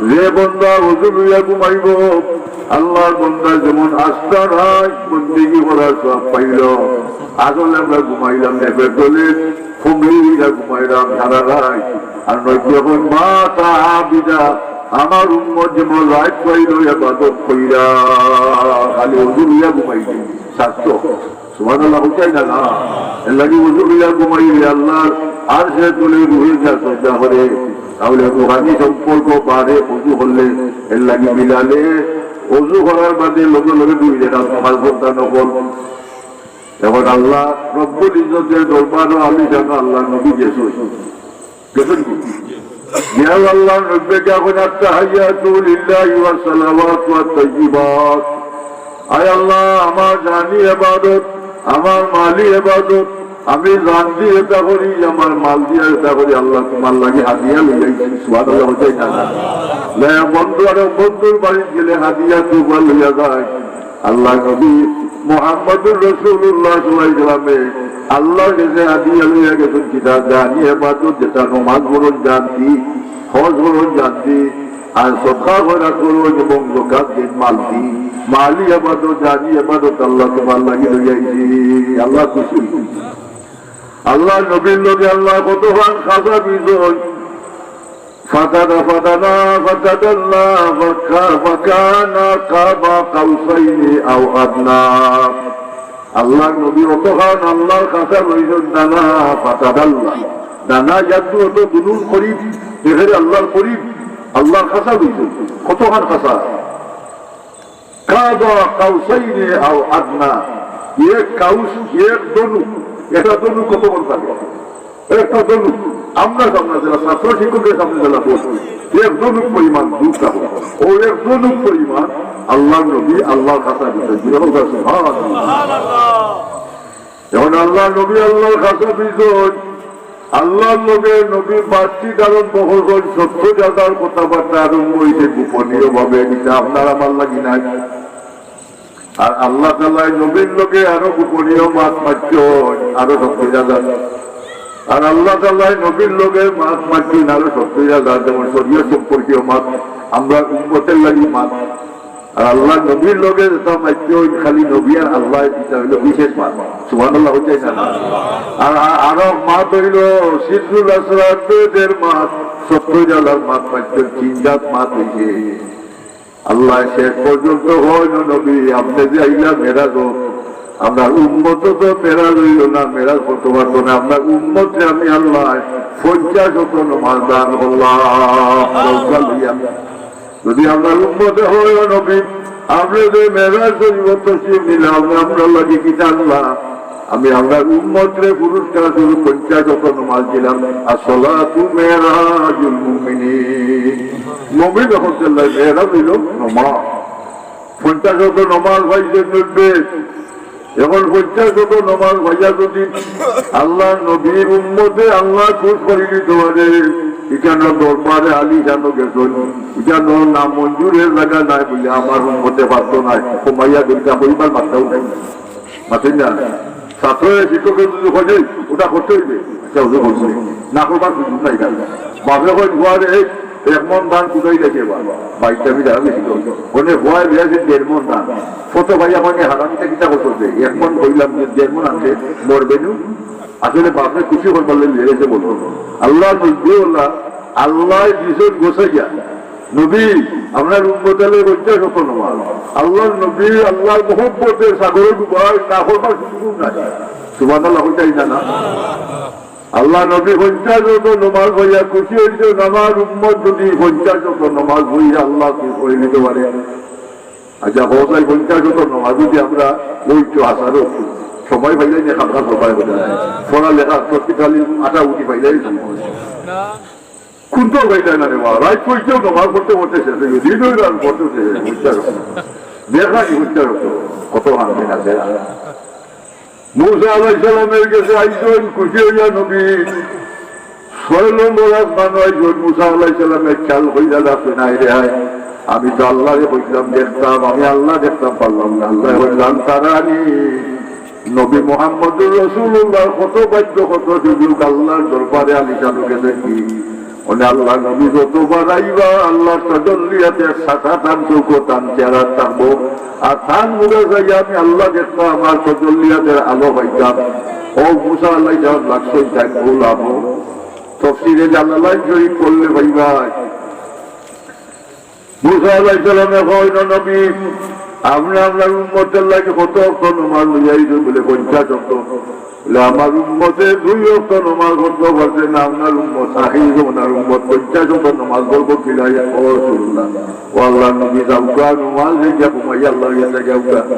যে বন্দা ওযু লইয়া ঘুমাইবো, আল্লাহর বন্দা যেমন আস্তা রাইত বন্দেগি করার সওয়াব পাইলো। আসলে আমরা ঘুমাইলাম লেপের তলে, কম্বল দিয়া ঘুমাইলাম সারা রাইত। আর নবী কইন, "বাতা আবিদা।" আমার উম্মত যেমন রাইত পাইল ইবাদত কইরা, খালি অজু লইয়া ঘুমাইলে স্বার্থ। সুবহানাল্লাহ, বুঝাই না, না? এর লাগি অজু লইয়া ঘুমাইলে আল্লাহর আরশের তলে রুহে যা সজদা করে, তাহলে রুহানি সম্পর্ক বাড়ে অজু করলে। এর লাগি বিলালে অজু করার বাদে লগে লগে দুই রেকাত নামাজ পড়তা নফল। এখন আল্লাহ রব্বুল ইজ্জতের দরবারও আলিশান আল্লাহর নবী গেছইন। গেছইন কি? গিয়া আল্লাহর নবীয়ে কইন, "আত্তাহিয়াতু লিল্লাহি ওয়াস সালাওয়াতু ওয়াত তাইয়্যিবাত।" আয় আল্লাহ, আমার জানি ইবাদত, আমার মালি ইবাদত, আমি জান দি ইটা করি, আমার মাল দিয়া ইটা করি, আল্লাহ তুমার লাগি হাদিয়া লইয়া আইছি। সুবহানাল্লাহ, বুঝাই না? লে বন্ধু আর বন্ধুর বাড়িত গেলে হাদিয়া তুফা লইয়া যায়। আল্লাহর নবী মুহাম্মদুর রাসূলুল্লাহ সাল্লাল্লাহু আলাইহি ওয়াসাল্লামে আল্লাহর গেছে হাদিয়া লইয়া গেছইন, কিতা জানি ইবাদত, যেটা নমাজ পড়ইন জান দি, হজ করইন জান দি, আর সদকা খয়রাত করইন এবং যাকাত দেইন মাল দি। মালি ইবাদত, জানি ইবাদত আল্লাহ তুমার লাগি লইয়া আইছি। আল্লাহ খুশি। আল্লাহর নবীর লগে আল্লাহ কতখান খাছা অইছইন। ফাতাদা-, ফাতাদা-, ফাতাদাল্লা ফাকা-, ফাকানা কাবা কাউসাইনি আও আদনা। আল্লাহর নবী অতখান আল্লাহর খাছা অইছইন, দানা ফাতাদাল্লা। দানা ইয়াদু অত দুনুর করিব, এখানে আল্লাহর করিব, আল্লাহর খাছা অইছইন। কতখান খাছা? কাবা কাউসাইনি আও আদনা। এক কাউস, এক ধনুক। একটা ধনুক কতখান থাকে? একটা ধনুক। আমরা সামনে যারা ছাত্র শিক্ষকদের সামনে যারা বসে, এক ধনুক পরিমাণ দূর থাকে। ও এক ধনুক পরিমাণ আল্লাহর নবী, আল্লাহর খাছা অইছইন। সুবহানাল্লাহ। এখন আল্লাহর নবী আল্লাহর খাছা অইছইন, আল্লাহর লগে নবী বাতচিত আরম্ভ করছইন, সত্তর হাজার কথাবার্তা আরম্ভ অইছে গোপনীয় ভাবে, ইটা আপনার আমার লাগি নায়। আর আল্লাহ তাআলায় নবীর লগে আরো গোপনীয় মাত মাতছইন, আরো সত্তর হাজার। আর আল্লাহ তাআলায় নবীর লগে মাত মাতছইন আরো সত্তর হাজার, যেমন শরীয়ত সম্পর্কীয় মাত, আমরা উম্মতের লাগি মাত। আর আল্লাহর নবীর লগে যেটা মাতছইন, খালি নবী আর আল্লাহ, ইটা অইলো বিশেষ মাত। সুবহানাল্লাহ, বুঝাই না? আর আ-, আরো মাত অইলো সিরুল আসরার ভেদের মাত, সত্তর হাজার মাত মাতছইন, তিন জাত মাত অইছে। আল্লাহ শেষ পর্যন্ত কইন, "নবী, আপনে যে আইলা মেরাজো, আপনার উম্মত তো মেরাজ অইলো না, মেরাজ করতে পারতো না, আপনার উম্মতরে আমি আল্লাহ পঞ্চাশ ওয়াক্ত নমাজ দান করলাম।" যদি আপনার উম্মতে অয়, ও নবী, আপনে যে মেরাজ শরীফ তশরিফ নিলা, আপনে আমরার লাগি কিতা আনলা? আমি আপনার উম্মতরে পুরস্কার স্বরূপ পঞ্চাশ ওয়াক্ত নমাজ দিলাম। আসসালাতু মেরাজুল মুমিনিন। মুমিন অকলর লাগি মেরাজ অইলো নমাজ। পঞ্চাশ ওয়াক্ত নমাজ পাইছইন নবীয়ে। এখন পঞ্চাশ ওয়াক্ত নমাজ পাইয়া যদি আল্লাহর নবীর উম্মতে আল্লাহ খুশ করি দিতে পারে, ইখানো দরবারে আলিশানো গেছইন, ইখানো নামঞ্জুরের জাগা নাই বলে আমার উম্মতে পারতো নায়, কমাইয়া দুইটা কইবার মাত্রাও নাই। মাতইন না? ছাত্র শিক্ষকে যদি কয়, "ওটা করতে অইবে", আচ্ছা, ওটা করবো। না করবার সুযোগ নাই কেন? বাপে কয়, "ফুয়ারে, এক মন ধান কুটাই লেগে বা, বাইকটা আমি দাঁড়াবে ছিল।" ওনে ফুয়ায় বেড়াইছে দেড় মন ধান। কত ভাইয়া মানে হারামিটা কিতা করতে? এক মন কইলাম যে দেড় মন আনতে মরবে নু। আসলে বাপরে খুশি করবার লাগি বেড়াইছে বলতো। আল্লাহ নবী, আল্লাহ, আল্লাহ দিছইন গোসাইয়া। নবী, আপনার উম্মত আলে পঞ্চাশ ওয়াক্ত নমাজ। আল্লাহর নবী, আল্লাহর মহব্বতের সাগরে ডুবাই, না করবার সুযোগ নাই। সুবহানাল্লাহ, কইতাই না, না? আল্লাহর নবী পঞ্চাশ ওয়াক্ত নমাজ পাইয়া খুশি অইছইন, আমার উম্মত যদি পঞ্চাশ ওয়াক্ত নমাজ পড়ি আল্লাহ খুশ করি দিতে পারে। আচ্ছা, হজাই পঞ্চাশ ওয়াক্ত নমাজ যদি আমরা ওই তো আসারও সময় পাইলে নিয়ে খামখা সবাই হয়ে যায়। পড়ালেখা, প্রত্যেককালীন আটা উঠি পাইলে কোন তো হয়ে যায় না রে বাবা, রাইত পড়তেও নমাজ পড়তে পড়তে শেষ হয়ে গেছে, দিন হয়ে গেল পড়তে পড়তে শেষ হয়ে গেছে। দেখা কি হচ্ছে কত হান আছে। মুসা আলাইহিস সালামের গেছে আইছইন খুশি অইয়া নবী। ছয় নম্বর আসমানো আইছইন, মুসা আলাইহিস সালামে খেয়াল কইরা দেখইন, "আয় রে আয়, আমি তো আল্লাহরে কইছিলাম দেখতাম, আমি আল্লাহ দেখতাম পারলাম না।" আল্লাহ কইলা, "লান তারানি।" নবী মুহাম্মদুর রাসূলুল্লাহ কত ভাগ্য, কত সুযোগ, আল্লাহর দরবারে আলিশান অই গেছে কি? মানে আল্লাহর নবী যতবার আইবা, আল্লাহর তাজাল্লিয়াতে সাদা তান চোখ, তান চেহারা থাকবো। আর তান মুখে যাইয়া আমি আল্লাহ দেখতাম, আমার তাজাল্লিয়াতের আলো পাইতাম। ও মুসা আলাইহিস সালাম লাগছইন তাইন ভুল আমল। তফসিরে জালালাইন শরীফ পড়লে পাইবা, মুসা আলাইহিস সালামে কইন, "নবী, আপনে আপনার উম্মতের লাগি কত ওয়াক্ত নমাজ লইয়া আইছইন?" বলে, "পঞ্চাশ ওয়াক্ত।" বলে, "আমার উম্মতে দুই ওয়াক্ত নমাজ পড়তো পারছে না, আপনার উম্মত, আখির জমানার উম্মত পঞ্চাশ ওয়াক্ত নমাজ পড়বো কিলা?" ইয়া রাসূলুল্লাহ, ও আল্লাহর নবী, যাউক্কা, নমাজ হইয়া ঘুমাই আল্লাহর গেছে যাউক্কা।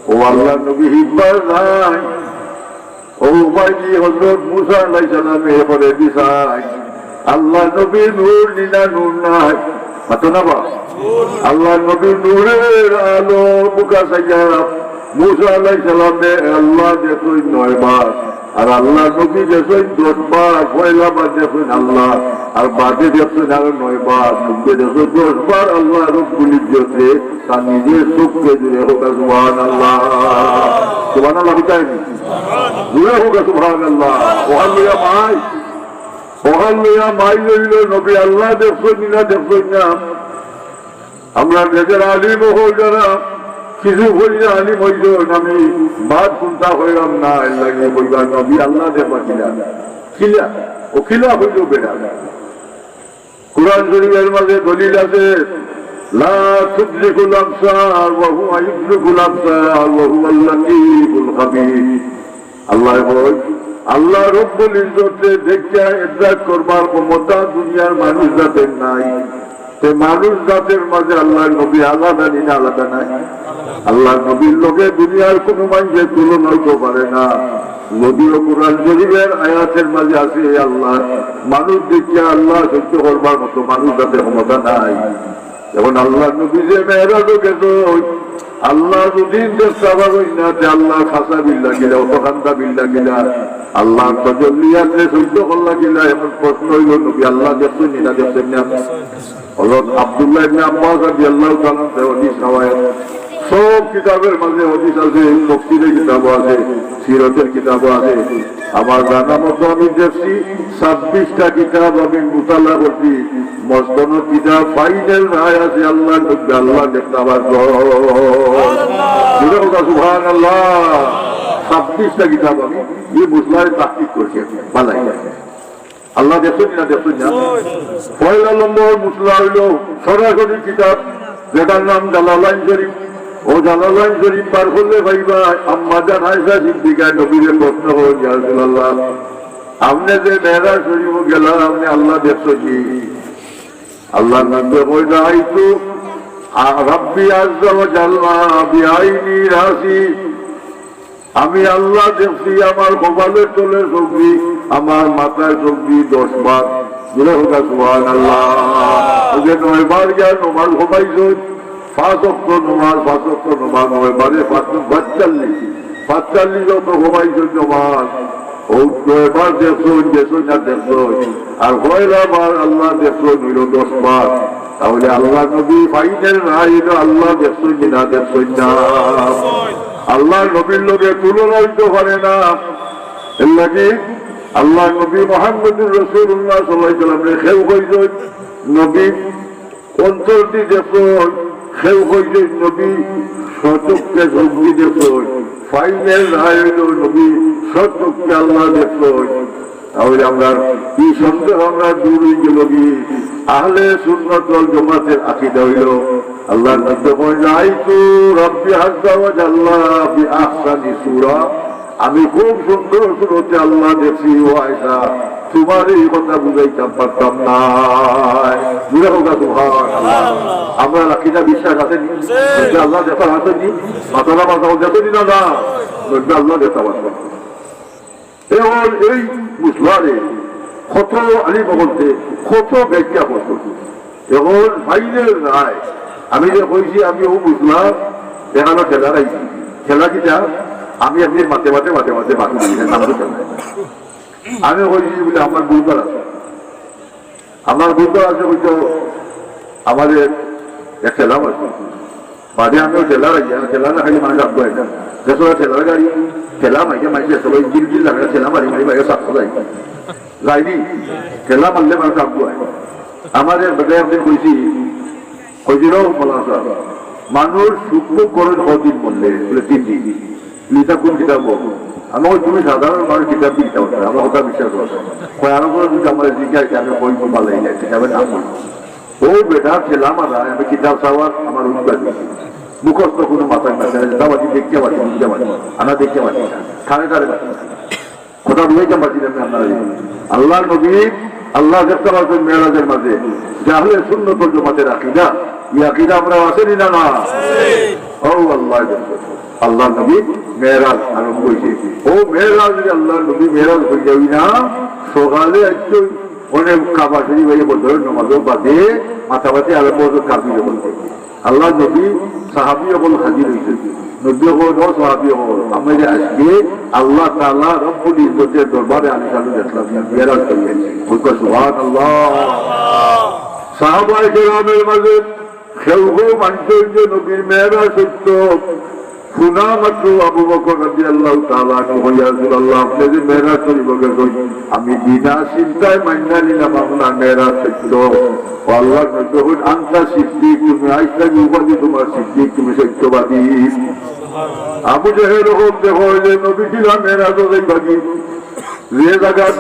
ও আল্লাহর নবী হিকবার নাই। ও ভাইজি, হযরত মুসা আলাইহিস সালামে করে দিছইন। আল্লাহর নবীর নূর নি না নূর নায়? মাতো না বা? আল্লাহর নবীর নূরের আলো বুকা চাইয়া মুসা আলাইহিস সালামে আল্লাহ দেখছইন নয় বার, আর আল্লাহর নবী দেখছইন দশ বার। পয়লা বার দেখছইন আল্লাহ, আর বাদে দেখছইন আরো নয় বার। নবী দেখছইন দশ বার আল্লাহ রব্বুল ইজ্জতে তার নিজের চোখকে। জুরে কউক্কা সুবহানাল্লাহ। সুবহানাল্লাহ বুঝায়নি? জুরে কউক্কা সুবহানাল্লাহ। অখান লইয়া মাইল, অখান লইয়া মাইল অইলো, নবী আল্লাহ দেখছইন নি না দেখছইন না? আমরা দেশের আলিম অকল যারা কিছু কইলে আলিম অইছইন, আমি বাদ কুন্তা কইরাম না, এর লাগি কইবা নবী আল্লাহ দেখবা কিলা? কিলা? ও কিলা কইলো বেটা? কোরআন শরীফের মাঝে দলিল আছে, "লা তুদরিকুল আবসার ওয়া হুয়া ইউদরিকুল আবসার ওয়া হুয়াল লাতীফুল খাবীর।" আল্লাহ কয়, আল্লাহ রব্বুল ইজ্জতে দেখিয়া ইদরাক করবার ক্ষমতা দুনিয়ার মানুষ জাতের নাই। তে মানুষ জাতের মাঝে আল্লাহর নবী আলাদা নি না আলাদা নায়? আল্লাহর নবীর লগে দুনিয়ার কোনো মানুষের তুলনা অইতো পারে না। যদিও কোরআন শরীফের আয়াতের মাঝে আছে, আল্লাহ মানুষ দেখিয়া আল্লাহ সহ্য করবার মতো মানুষ জাতের ক্ষমতা নাই। এখন আল্লাহর নবী যে মেরাজো গেছইন, আল্লাহ দুদিন দেখতা পারইন না, তে আল্লাহ খাসা বিল্লা কিলা, অত খান্দা বিল্লা কিলা, আল্লাহর তজল্লিয়াতে সহ্য করলা কিলা? এখন প্রশ্ন অইলো, নবী আল্লাহ দেখছইন নি না দেখছইন না? হযরত আব্দুল্লাহ ইবনে আব্বাস রাদিয়াল্লাহু তাআলা আনহু হাদিস রেওয়ায়াত। সব কিতাবের মাঝে হাদিস আছে, তফসিরের কিতাবও আছে, সিরতের কিতাবও আছে। আমার জানা মতো আমি দেখছি ছাব্বিশটা কিতাব আমি মুতালা করছি। মস্ত কোনো কিতাব ফাইনাল নাই আছে আল্লাহর নবী আল্লাহ দেখতা পারছইন। জুরে কউক্কা সুবহানাল্লাহ। ছাব্বিশটা কিতাব আমি এই মসলায় তাহকিক করছি। ভালাই। আল্লাহ দেখছইন না দেখছইন না? পয়লা নম্বর মসলা অইলো সরাসরি কিতাব, যেটার নাম জালালাইন শরীফ। ও জালালাইন শরীফ বার করলে পাইবা, আম্মা জান আয়েশা সিদ্দিকায় নবীরে প্রশ্ন করইন, "ইয়া রাসূলুল্লাহ, আপনে যে মেরাজ শরীফো গেলা, আপনে আল্লাহ দেখছইন নি?" আল্লাহর নবী কইন, "রাআইতু রাব্বি আযজা ওয়া জাল্লা বিআইনি রাসি।" আমি আল্লাহ দেখছি আমার কপালের তলে চউখ দি, আমার মাথায় চউখ দি দশ বার। জুরে কউক্কা সুবহানাল্লাহ। ওই যে নয় বার গিয়া নমাজ কমাইছইন, পাঁচ ওয়াক্ত নমাজ, পাঁচ ওয়াক্ত নমাজ, নয় বারে পাঁচ, পাঁচচল্লিশ, পাঁচচল্লিশ ওয়াক্ত কমাইছইন নমাজ। ও নয় বার দেখছইন, দেখছইন না দেখছইন, আর পয়লা বার আল্লাহ দেখছইন অইলো দশ বার। তাহলে আল্লাহর নবী ফাইনাল রায় অইলো আল্লাহ দেখছইন নি না দেখছইন না? আল্লাহর নবীর লগে তুলনা অইতো পারে না। এর লাগি আল্লাহর নবী মুহাম্মদুর রাসূলুল্লাহ সাল্লাল্লাহু আলাইহি ওয়াসাল্লামরে কেউ কইছইন নবী অন্তর দি দেখছইন, কেউ কইছইন নবী স্বচক্ষে চউখ দি দেখছইন। ফাইনাল রায় অইলো নবী স্বচক্ষে আল্লাহ দেখছইন। তাহলে আমরার ই সন্দেহ আমরার দূর অইগেলোগি। আহলে সুন্নাত ওয়াল জামাতের আকীদা অইলো, আল্লাহর নবী কইন, "রাআইতু রাব্বি আযজা ওয়া জাল্লা বিআহসানি সূরা।" আমি খুব সুন্দর সুরতে আল্লাহ দেখছি। ও আয়েশা, তুমারে ই কথা বুঝাইতাম পারতাম না। জুরে কউক্কা সুবহানাল্লাহ। আমরার আকীদা বিশ্বাস আছে নি? আল্লাহ দেখতা পারছইন নি? মাতইন না, মাতইন না, দেখছইন নি না? না, আল্লাহ দেখতা পারছইন। এখন এই মসলারে কত আলিম অকলে কত ব্যাখ্যা করছইন। এখন ফাইনাল রায়, আমি যে কইছি আমি অউ বুঝলাম, এখানো ঠেলা রাখছি। ঠেলা কিতা? আমি আপনি মাতে মাতে, মাতে মাতে, মাতে দিছি, নাম তো ঠেলা। আমি কইছি বলে আমার বুঝবার আছে। আমার বুঝবার আছে, বুঝছো, আমারে এক ঠেলা মারছে। বাদে আমিও ঠেলা রাখিয়া, ঠেলা না খাইলে মানুষ আগুয়ায় না। দেখো ঠেলার গাড়ি, ঠেলা মাইকে মাইকে সবাই গিল গিল লাগে, ঠেলা মারি মারি মারি সাপ যায়। যায়নি, ঠেলা মারলে মানুষ আগুয়ায়। আমারে বেটা একদিন কইছি, কইছিল, "মৌলানা সাহেব, মানুষ সুখ ভোগ করে কদিন মরলে?" বলে, "তিন দিন।" লিখা কোন কিতাব? আমি কই, "তুমি সাধারণ মানুষ, কিতাব দি কিতাব আছে, আমার কথা বিশ্বাস করো।" কয়, "আরো করে যদি আমার জিজ্ঞাসা, আমি কই, ভালো হয়ে যায়, কিতাবের নাম বলি।" ও বেটা, ঠেলা মারা, আমি কিতাব চাওয়ার আমার উদ্যোগ। মুখস্থ কোনো মাথায় না, ঠেলা বাজি, দেখতে বাজি, বুঝতে বাজি, আনা দেখতে বাজি, খানে খানে বাজি। কথা বুঝাইতাম পারছি না আমি আপনারা। আল্লাহর নবী, আল্লাহ দেখতে পারছেন মেরাজের মাঝে। যে আহলে সুন্নত ওয়াল জামাতের আকীদা, এই আকীদা আমরা আছে নি না, না? ও আল্লাহ, আল্লাহর নবী মেরাজ আরম্ভ হইছে। ও মেরাজ, আল্লাহর নবী মেরাজ হয়ে যাবি না, সকালে একটু অনেক কাবা শরীফ হয়ে বদরের নামাজের বাদে মাতামাতি আরম্ভ হতো কাফির বলতে। আল্লাহর নবী সাহাবী অকল হাজির হইছে। নবী অকল, ও সাহাবী অকল, আমরা যে আজকে আল্লাহ তাআলা রব্বুল ইজ্জতের দরবারে আলিশান দেখলাম, মেরাজ করি আইছি। কইবা সুবহানাল্লাহ। সাহাবায়ে কেরামের মাঝে কেউ কেউ মানছেন যে নবীর মেরাজ সত্য। শোনা মাত্র আবু বকর রাদিয়াল্লাহু তাআলা আনহু কইয়া, "ইয়া রাসূলুল্লাহ, আপনি যে মেরাজ শরীফ গেছেন, আমি বিনা চিন্তায় মানিয়া নিলাম আপনার মেরাজ সত্য।" ও আল্লাহর নবী কইন, "আনতা সিদ্দিক, তুমি আইজ থাকি উপাধি তোমার সিদ্দিক, তুমি সত্যবাদী।" আবু জেহেল অখন দেখো যে নবী ছিলা মেরাজো যাইবাগি। যে জাগাত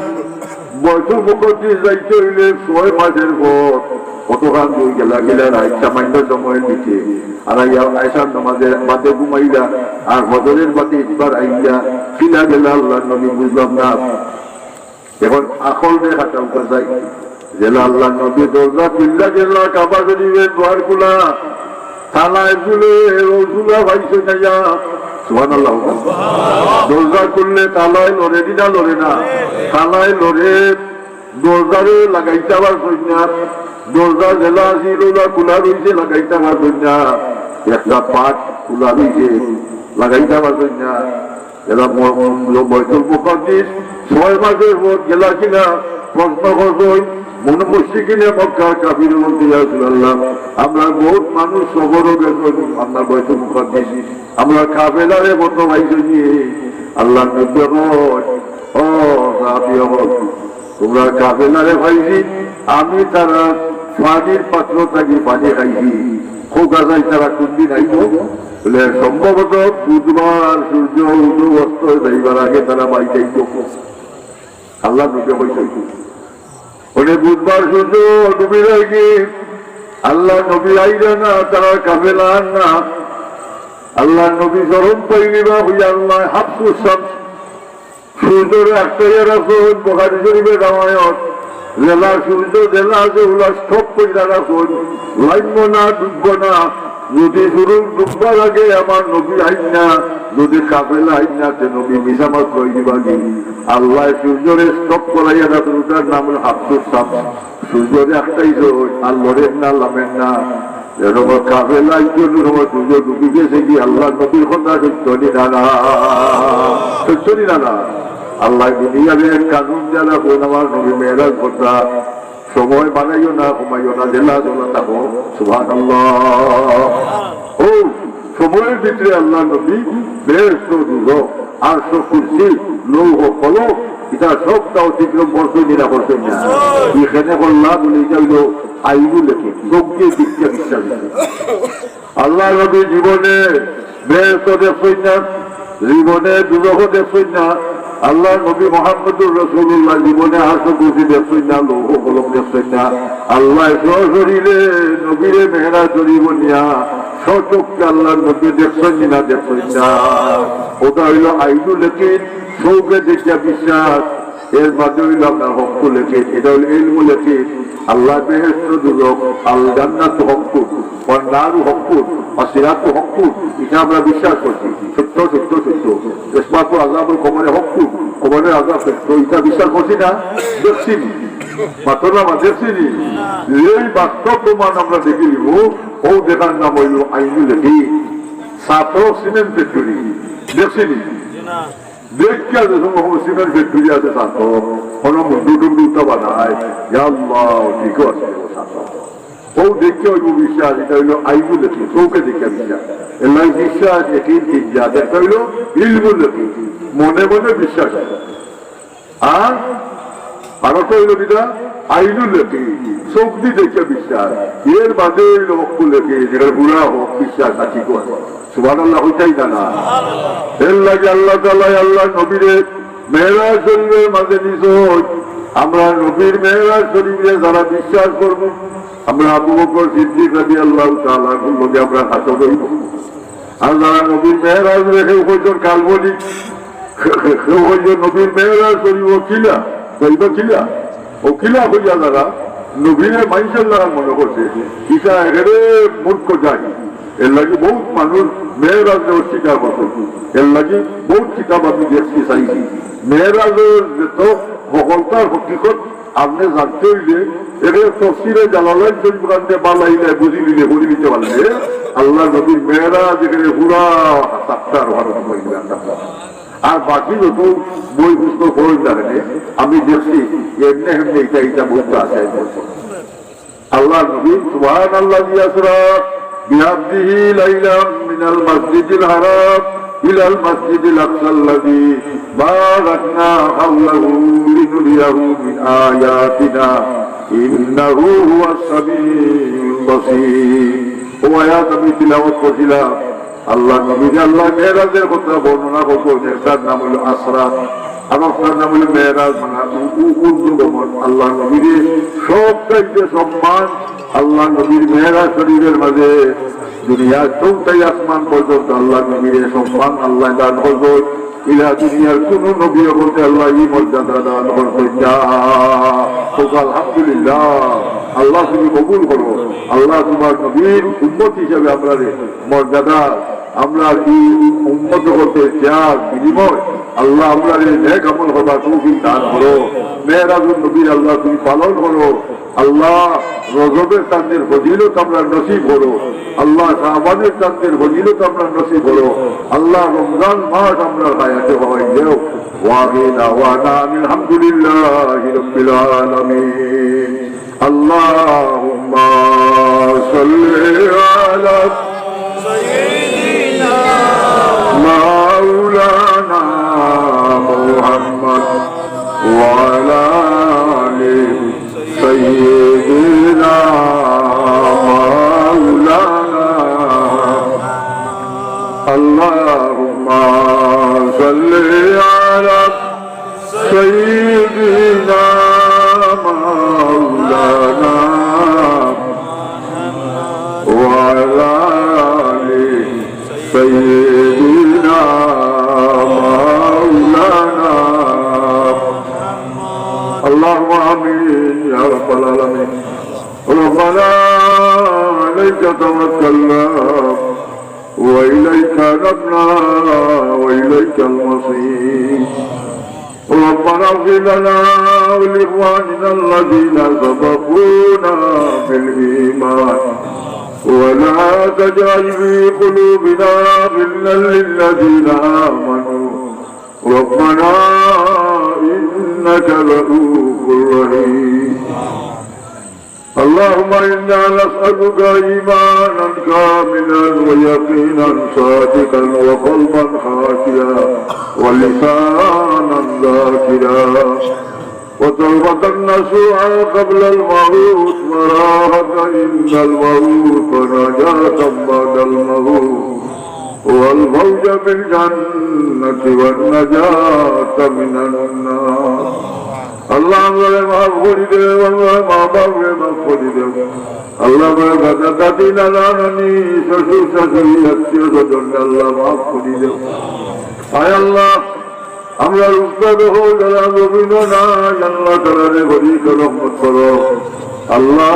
বাইতুল মুকাদ্দাস যাইতে হইলে ছয় মাসের পথ, কতখান দূর গেলা, গেলা রাইত সামান্য সময় নিতে। আর আইয়া এশার নামাজের বাদে ঘুমাইলা, আর ফজরের বাদে একবার আইলা, কিলা গেলা আল্লাহর নবী বুঝলাম না। এখন আকল রে খাটাউকা যাই, যেলা আল্লাহর নবী দরজা খুললা, যেলা কাবা শরীফের দুয়ার খোলা, তালায় ঝুলে, রসুলা পাইছে না ইয়া। সুবহানাল্লাহ। দরজা খুললে তালায় লড়ে নি না লড়ে না? তালায় লড়ে, দরজারে লাগাইতা পারছইন না। দরজা যেলা আছিল, ওলা খোলা রইছে, লাগাইতা পারছইন না। একটা পাট খোলা রইছে, লাগাইতা পারছইন না। এরা ম-, ম-, বাইতুল মুকাদ্দিস ছয় মাসের পথ গেলা কিনা প্রশ্ন করছইন। মুশরিকিনে মক্কার কাফির বলতে, "ইয়া রাসূলুল্লাহ, আমরা বহুত মানুষ সফরও গেছইন আপনার বাইতুল মুকাদ্দিস, আমরা কাফেলারে মতো পাইছি।" আল্লাহর নবী কইন, "ও সাহাবী অকল, তোমরা কাফেলারে পাইছি, আমি তারা পানির পাত্র থাকি পানি খাইছি।" কউক্কা চাই তারা কোন দিন আইবো? বলে, "সম্ভবত বুধবার সূর্য উদয় অস্ত যাইবার আগে তারা বাইরে আইবো।" আল্লাহর নবী কইছইন। বলে, "বুধবার সূর্য ডুবি যায় কি? আল্লাহর নবী আইরা না, তারা কাফেলা আর না।" আল্লাহর নবী শরম পাইলিবা, কইয়া, "আল্লাহ, হাবসুস শামস।" সূর্যরে আটকাইয়া রাখছইন, বুখারী শরীফের রেওয়ায়াত। যেলা সূর্য যেলা আছে, ওলা stop কইরা রাখছইন, লাইমবো না, ডুববো না। যদি সূর্য ডুববার আগে আমার নবী আইন না, যদি কাফেলা আইন না, তে নবী মিছা মাত কই দিবা কি? আল্লাহ সূর্যরে stop করাইয়া রাখছইন, ওটার নাম হলো হাবসুস শামস। সূর্যরে আটকাইছইন, আর লড়ের না, লামের না। এরকম কাফেলা আইছে, এরকম সূর্য ডুবি গেছে কি, আল্লাহর নবীর কথা সত্য নি না, না? সত্য নি না, না? আল্লাহ দুনিয়ার এক কানুন যারা কোন আমার নবী মেরাজ কথা, সময় বাড়াইও না, কমাইও না, যেলা যেলা থাকো। সুবহানাল্লাহ। ও সময়ের ভিতরে আল্লাহর নবী বেহেশত, দুজখ, আরশ, কুরসি, লৌহ, কলম, ইটা সবটা অতিক্রম করছইন নি না করছইন না? এখানে করলা বলে ইটা হইল আইনুল ইয়াকিন, চোখ দিয়া দেখিয়া বিশ্বাস। আল্লাহর নবী জীবনে বেহেশত দেখছইন না, জীবনে দুজখ দেখছইন না। আল্লাহর নবী মুহাম্মদুর রাসূলুল্লাহ জীবনে আরশ, কুরসি দেখছইন না, লৌহ কলম দেখছইন না। আল্লাহ সশরীরে নবীরে মেরাজ শরীফো নিয়া স্বচক্ষে আল্লাহর নবী দেখছইন নি না দেখছইন না? ওটা হইল আইনুল ইয়াকিন, চোখে দেখিয়া বিশ্বাস। এর বাদে হইল আপনার হক্কুল ইয়াকিন, এটা হইল ইলমুল ইয়াকিন। আল্লাহ বেহেশত, দুজখ, আল জান্নাতু হক্কুন, ওয়ান নারু হক্কুন, ওয়া সিরাতু হক্কুন, এটা আমরা বিশ্বাস করছি, সত্য, সত্য, সত্য। ইসমাতু আযাবুল কবরে হক্কুন, কবরের আযাব সত্য, এটা বিশ্বাস করছি না? দেখছি নি? মাত্র না, দেখছি নি? এই বাস্তব প্রমাণ আমরা দেখিলিমু, ও দেখার নাম হইল আইনুল ইয়াকিন। ছাতো সিমেন্ট ফ্যাক্টরি, দেখছি নি? দেখিয়া যে সময় সিমেন্ট ফ্যাক্টরি আছে, ছাতো, কোনো মুন্ডু টুন্ডু তো বানায়, ইয়া আল্লাহ, ঠিক আছে, ছাতো। ও দেখিয়া হইব বিশ্বাস, এটা হইল আইনুল ইয়াকিন, চোখে দেখিয়া বিশ্বাস। এর লাগি বিশ্বাস, ইয়াকিন তিন জাত। একটা হইল ইলমুল ইয়াকিন, মনে মনে বিশ্বাস আছে। আর, আর একটা হইল কিতা? আইনুল ইয়াকিন, চোখ দি দেখিয়া বিশ্বাস। এর বাদে হইল হক্কুল ইয়াকিন, যেটা পুরা হক বিশ্বাস আছে, ঠিক আছে। সুবহানাল্লাহ কইতাই না, না? এর লাগি আল্লাহ তাআলা আল্লাহর নবীরে মেরাজ শরীফের মাঝে নিছইন। আমরা নবীর মেরাজ শরীফে যারা বিশ্বাস করব, আমরা আবু বকর সিদ্দিক রাদিয়াল্লাহু তাআলা আনহুর লগে আমরা হাসর অইব। আর যারা নবীর মেরাজ রে কেউ কইছইন কাল্পনিক, কেউ কইছইন নবীর মেরাজ শরীফ ও কিলা, যাইবা কিলা, ও কিলা কইয়া যারা নবীরে মানষর লাখান মনে করছে, ইটা একেবারে মূর্খ জাহিল। এর লাগি বউত মানুষ মেরাজরে অস্বীকার করছে। এর লাগি বউত কিতাব আমি দেখছি, চাইছি। মেরাজর যত হকলতার হকিকত আপনে জানতে অইলে এরে তফসিরে জালালাইন শরীফ খানতে বালাইলে বুঝি নিলে, পড়ি নিতে পারলে আল্লাহর নবীর মেরাজ একেবারে পুরা chapter ওয়ান অইবে। আর বাকি যত বই পুস্তক পড়ইন না কেনে, আমি দেখছি এমনে এমনে ইটা ইটা বউত আছে। আল্লাহর নবী, سبحان الذي أسرى بعبده ليلا من المسجد الحرام إلى المسجد الأقصى الذي باركنا حوله لنريه من آياتنا إنه هو السميع البصير। ও আয়াত আমি তিলাওয়াত করছিলাম, আল্লাহর নবীরে আল্লায় মেরাজের কথা বর্ণনা করছইন, একটার নাম অইলো আসরা, আর একটার নাম অইলো মেরাজ, মানে উ-, উ-, ঊর্ধ্বগমন। আল্লাহর নবীরে সব চাইতে সম্মান আল্লাহর নবীর মেরাজ শরীফের মাঝে দুনিয়ার চৌথাই আসমান পর্যন্ত আল্লাহর নবীরে সম্মান আল্লায় দান করছইন। ইলা দুনিয়ার কুনু নবী অকলরে আল্লায় ই মর্যাদা দান করছইন না। কউক্কা আলহামদুলিল্লাহ। আল্লাহ তুমি কবুল করো। আল্লাহ তুমার নবীর উম্মত হিসাবে আমরারে মর্যাদা, আমরার ই উম্মত অকলর ত্যাগ বিনিময় আল্লাহ আমরারে নেক আমল করবার তৌফিক দান করো। মেরাজুন নবীর আল্লাহ তুমি পালন করো। আল্লাহ রজবের চান্দের ফজিলত আমরারে নসিব করো। আল্লাহ শাবানের চান্দের ফজিলত আমরারে নসিব করো। আল্লাহ রমজান মাস আমরার হায়াতে হওয়াই দেও। وآخر دعوانا أن الحمد لله رب العالمين. اللهم صل على سيدنا مولانا محمد وعلى آل سيدنا مولانا. اللهم صل على سيدنا مولانا وعلى آل سيدنا مولانا. اللهم آمين يا رب العالمين. ربنا عليك توكلنا وإليك أنبنا وإليك المصير. ربنا اغفر لنا ولإخواننا الذين سبقونا بالإيمان ولا تجعل في قلوبنا غلا للذين آمنوا ربنا إنك رؤوف رحيم. اللهم إنا نسألك إيمانا كاملا ويقينا صادقا وقلبا خاشعا ولسانا ذاكرا وتوبة نصوحا قبل الموت وراحة عند الموت ونجاة بعد الموت والفوز بالجنة والنجاة من النار. আল্লাহ, আমরারে মাফ করি দেও, আমরার মা বাপরে মাফ করি দেও। আল্লাহ, আমরার দাদা দাদি, নানা নানি, শ্বশুর শাশুড়ি, আত্মীয় স্বজন, আল্লাহ, মাফ করি দেও। আয় আল্লাহ, আমরার উস্তাদ অকল যারা জমিনো নাই, আল্লাহ, তারারে গরিব রহমত করো। আল্লাহ,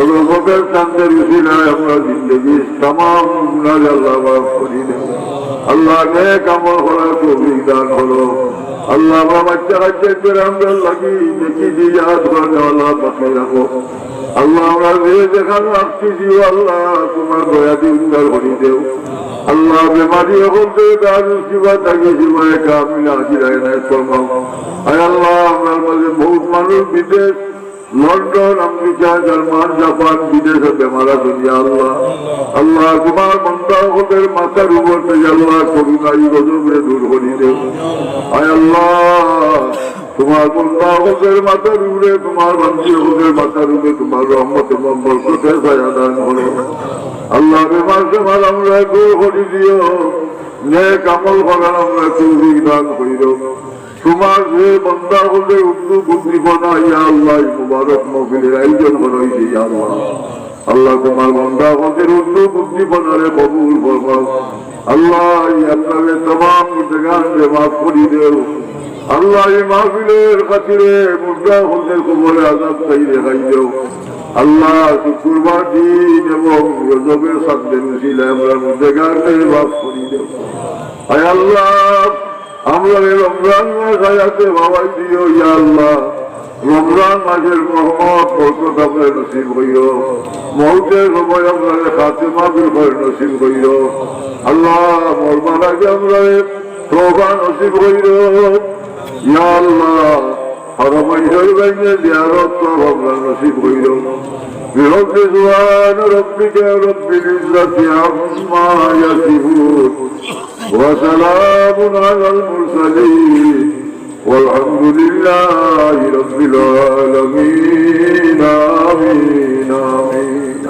রহমতের চান্দের উসিলায় আমরার জিন্দেগি তামাম গুনাহ আল্লাহ মাফ করি দেও। আল্লাহ, নেক আমল করার তৌফিক দান করো। আল্লাহ, আমরার বাচ্চা কাচ্চাইন্তরে আমরার লাগি নেকি দিয়া ইয়াদ করার আল্লাহ বাকি রাখো। আল্লাহ, আমরা যে যেখানো আটকিছি, ও আল্লাহ, তুমার দয়া দিয়া উদ্ধার করি দেও। আল্লাহ, বেমারি অকলরে দারুস শিফা থাকি শিফায়ে কামিলা আজিলা এনায়েত ফরমাও। আয় আল্লাহ, আমরার মাঝে বউত মানুষ বিদেশ, লন্ডন, আমেরিকা, জার্মান, জাপান, বিদেশে বেমার আছইন, ইয়া আল্লাহ। আল্লাহ, তুমার বান্দা অকলর মাথার উপর থাকি, আল্লাহ, করোনা ই গজবরে দূর করি দেও। আয় আল্লাহ, তুমার বান্দা অকলর মাথার উপরে, তুমার বান্দি অকলর মাথার উপরে তুমার রহমতে বরকতে ছায়া দান করো। আল্লাহ, বেমার টেমার আমরারে দূর করি দিও, নেক আমল করার আমরারে তৌফিক দান করিও। তোমার যে বান্দা অকলর উদ্যোগ উদ্দীপনা, ইয়া আল্লাহ, এই মুবারক মাহফিলর আয়োজন করা অইছে, ইয়া আল্লাহ। আল্লাহ, তোমার বান্দা অকলর উদ্যোগ উদ্দীপনারে কবুল ফরমাও। আল্লাহ, এই আপনারে তামাম গুনাহগাররে মাফ করি দেও। আল্লাহ, এই মাহফিলর খাতিরে মুর্দা অকলর কবরে আজাব চাই রেহাই দেও। আল্লাহ, শুক্রবার দিন এবং রজবর চান্দের উসিলায় আমরার গুনাহগাররে মাফ করি দেও। আয় আল্লাহ, আমরারে রমজান মাস হায়াতে বাঁচাই দিও, ইয়া আল্লাহ। রমজান মাসর রহমত বরকত আমরারে নসিব করিও। মউতর সময় আমরারে খাতেমা বিল খৈর নসিব করিও। আল্লাহ, মরবার আগে আমরারে তওবা নসিব করিও। ইয়া আল্লাহ, হারামাইন শরীফ আইনে জিয়ারত সওয়াব আমরারে নসিব করিও। برب سبحان ربك رب العزة عما يصفون وسلام على المرسلين والحمد لله رب العالمين. آمين، آمين.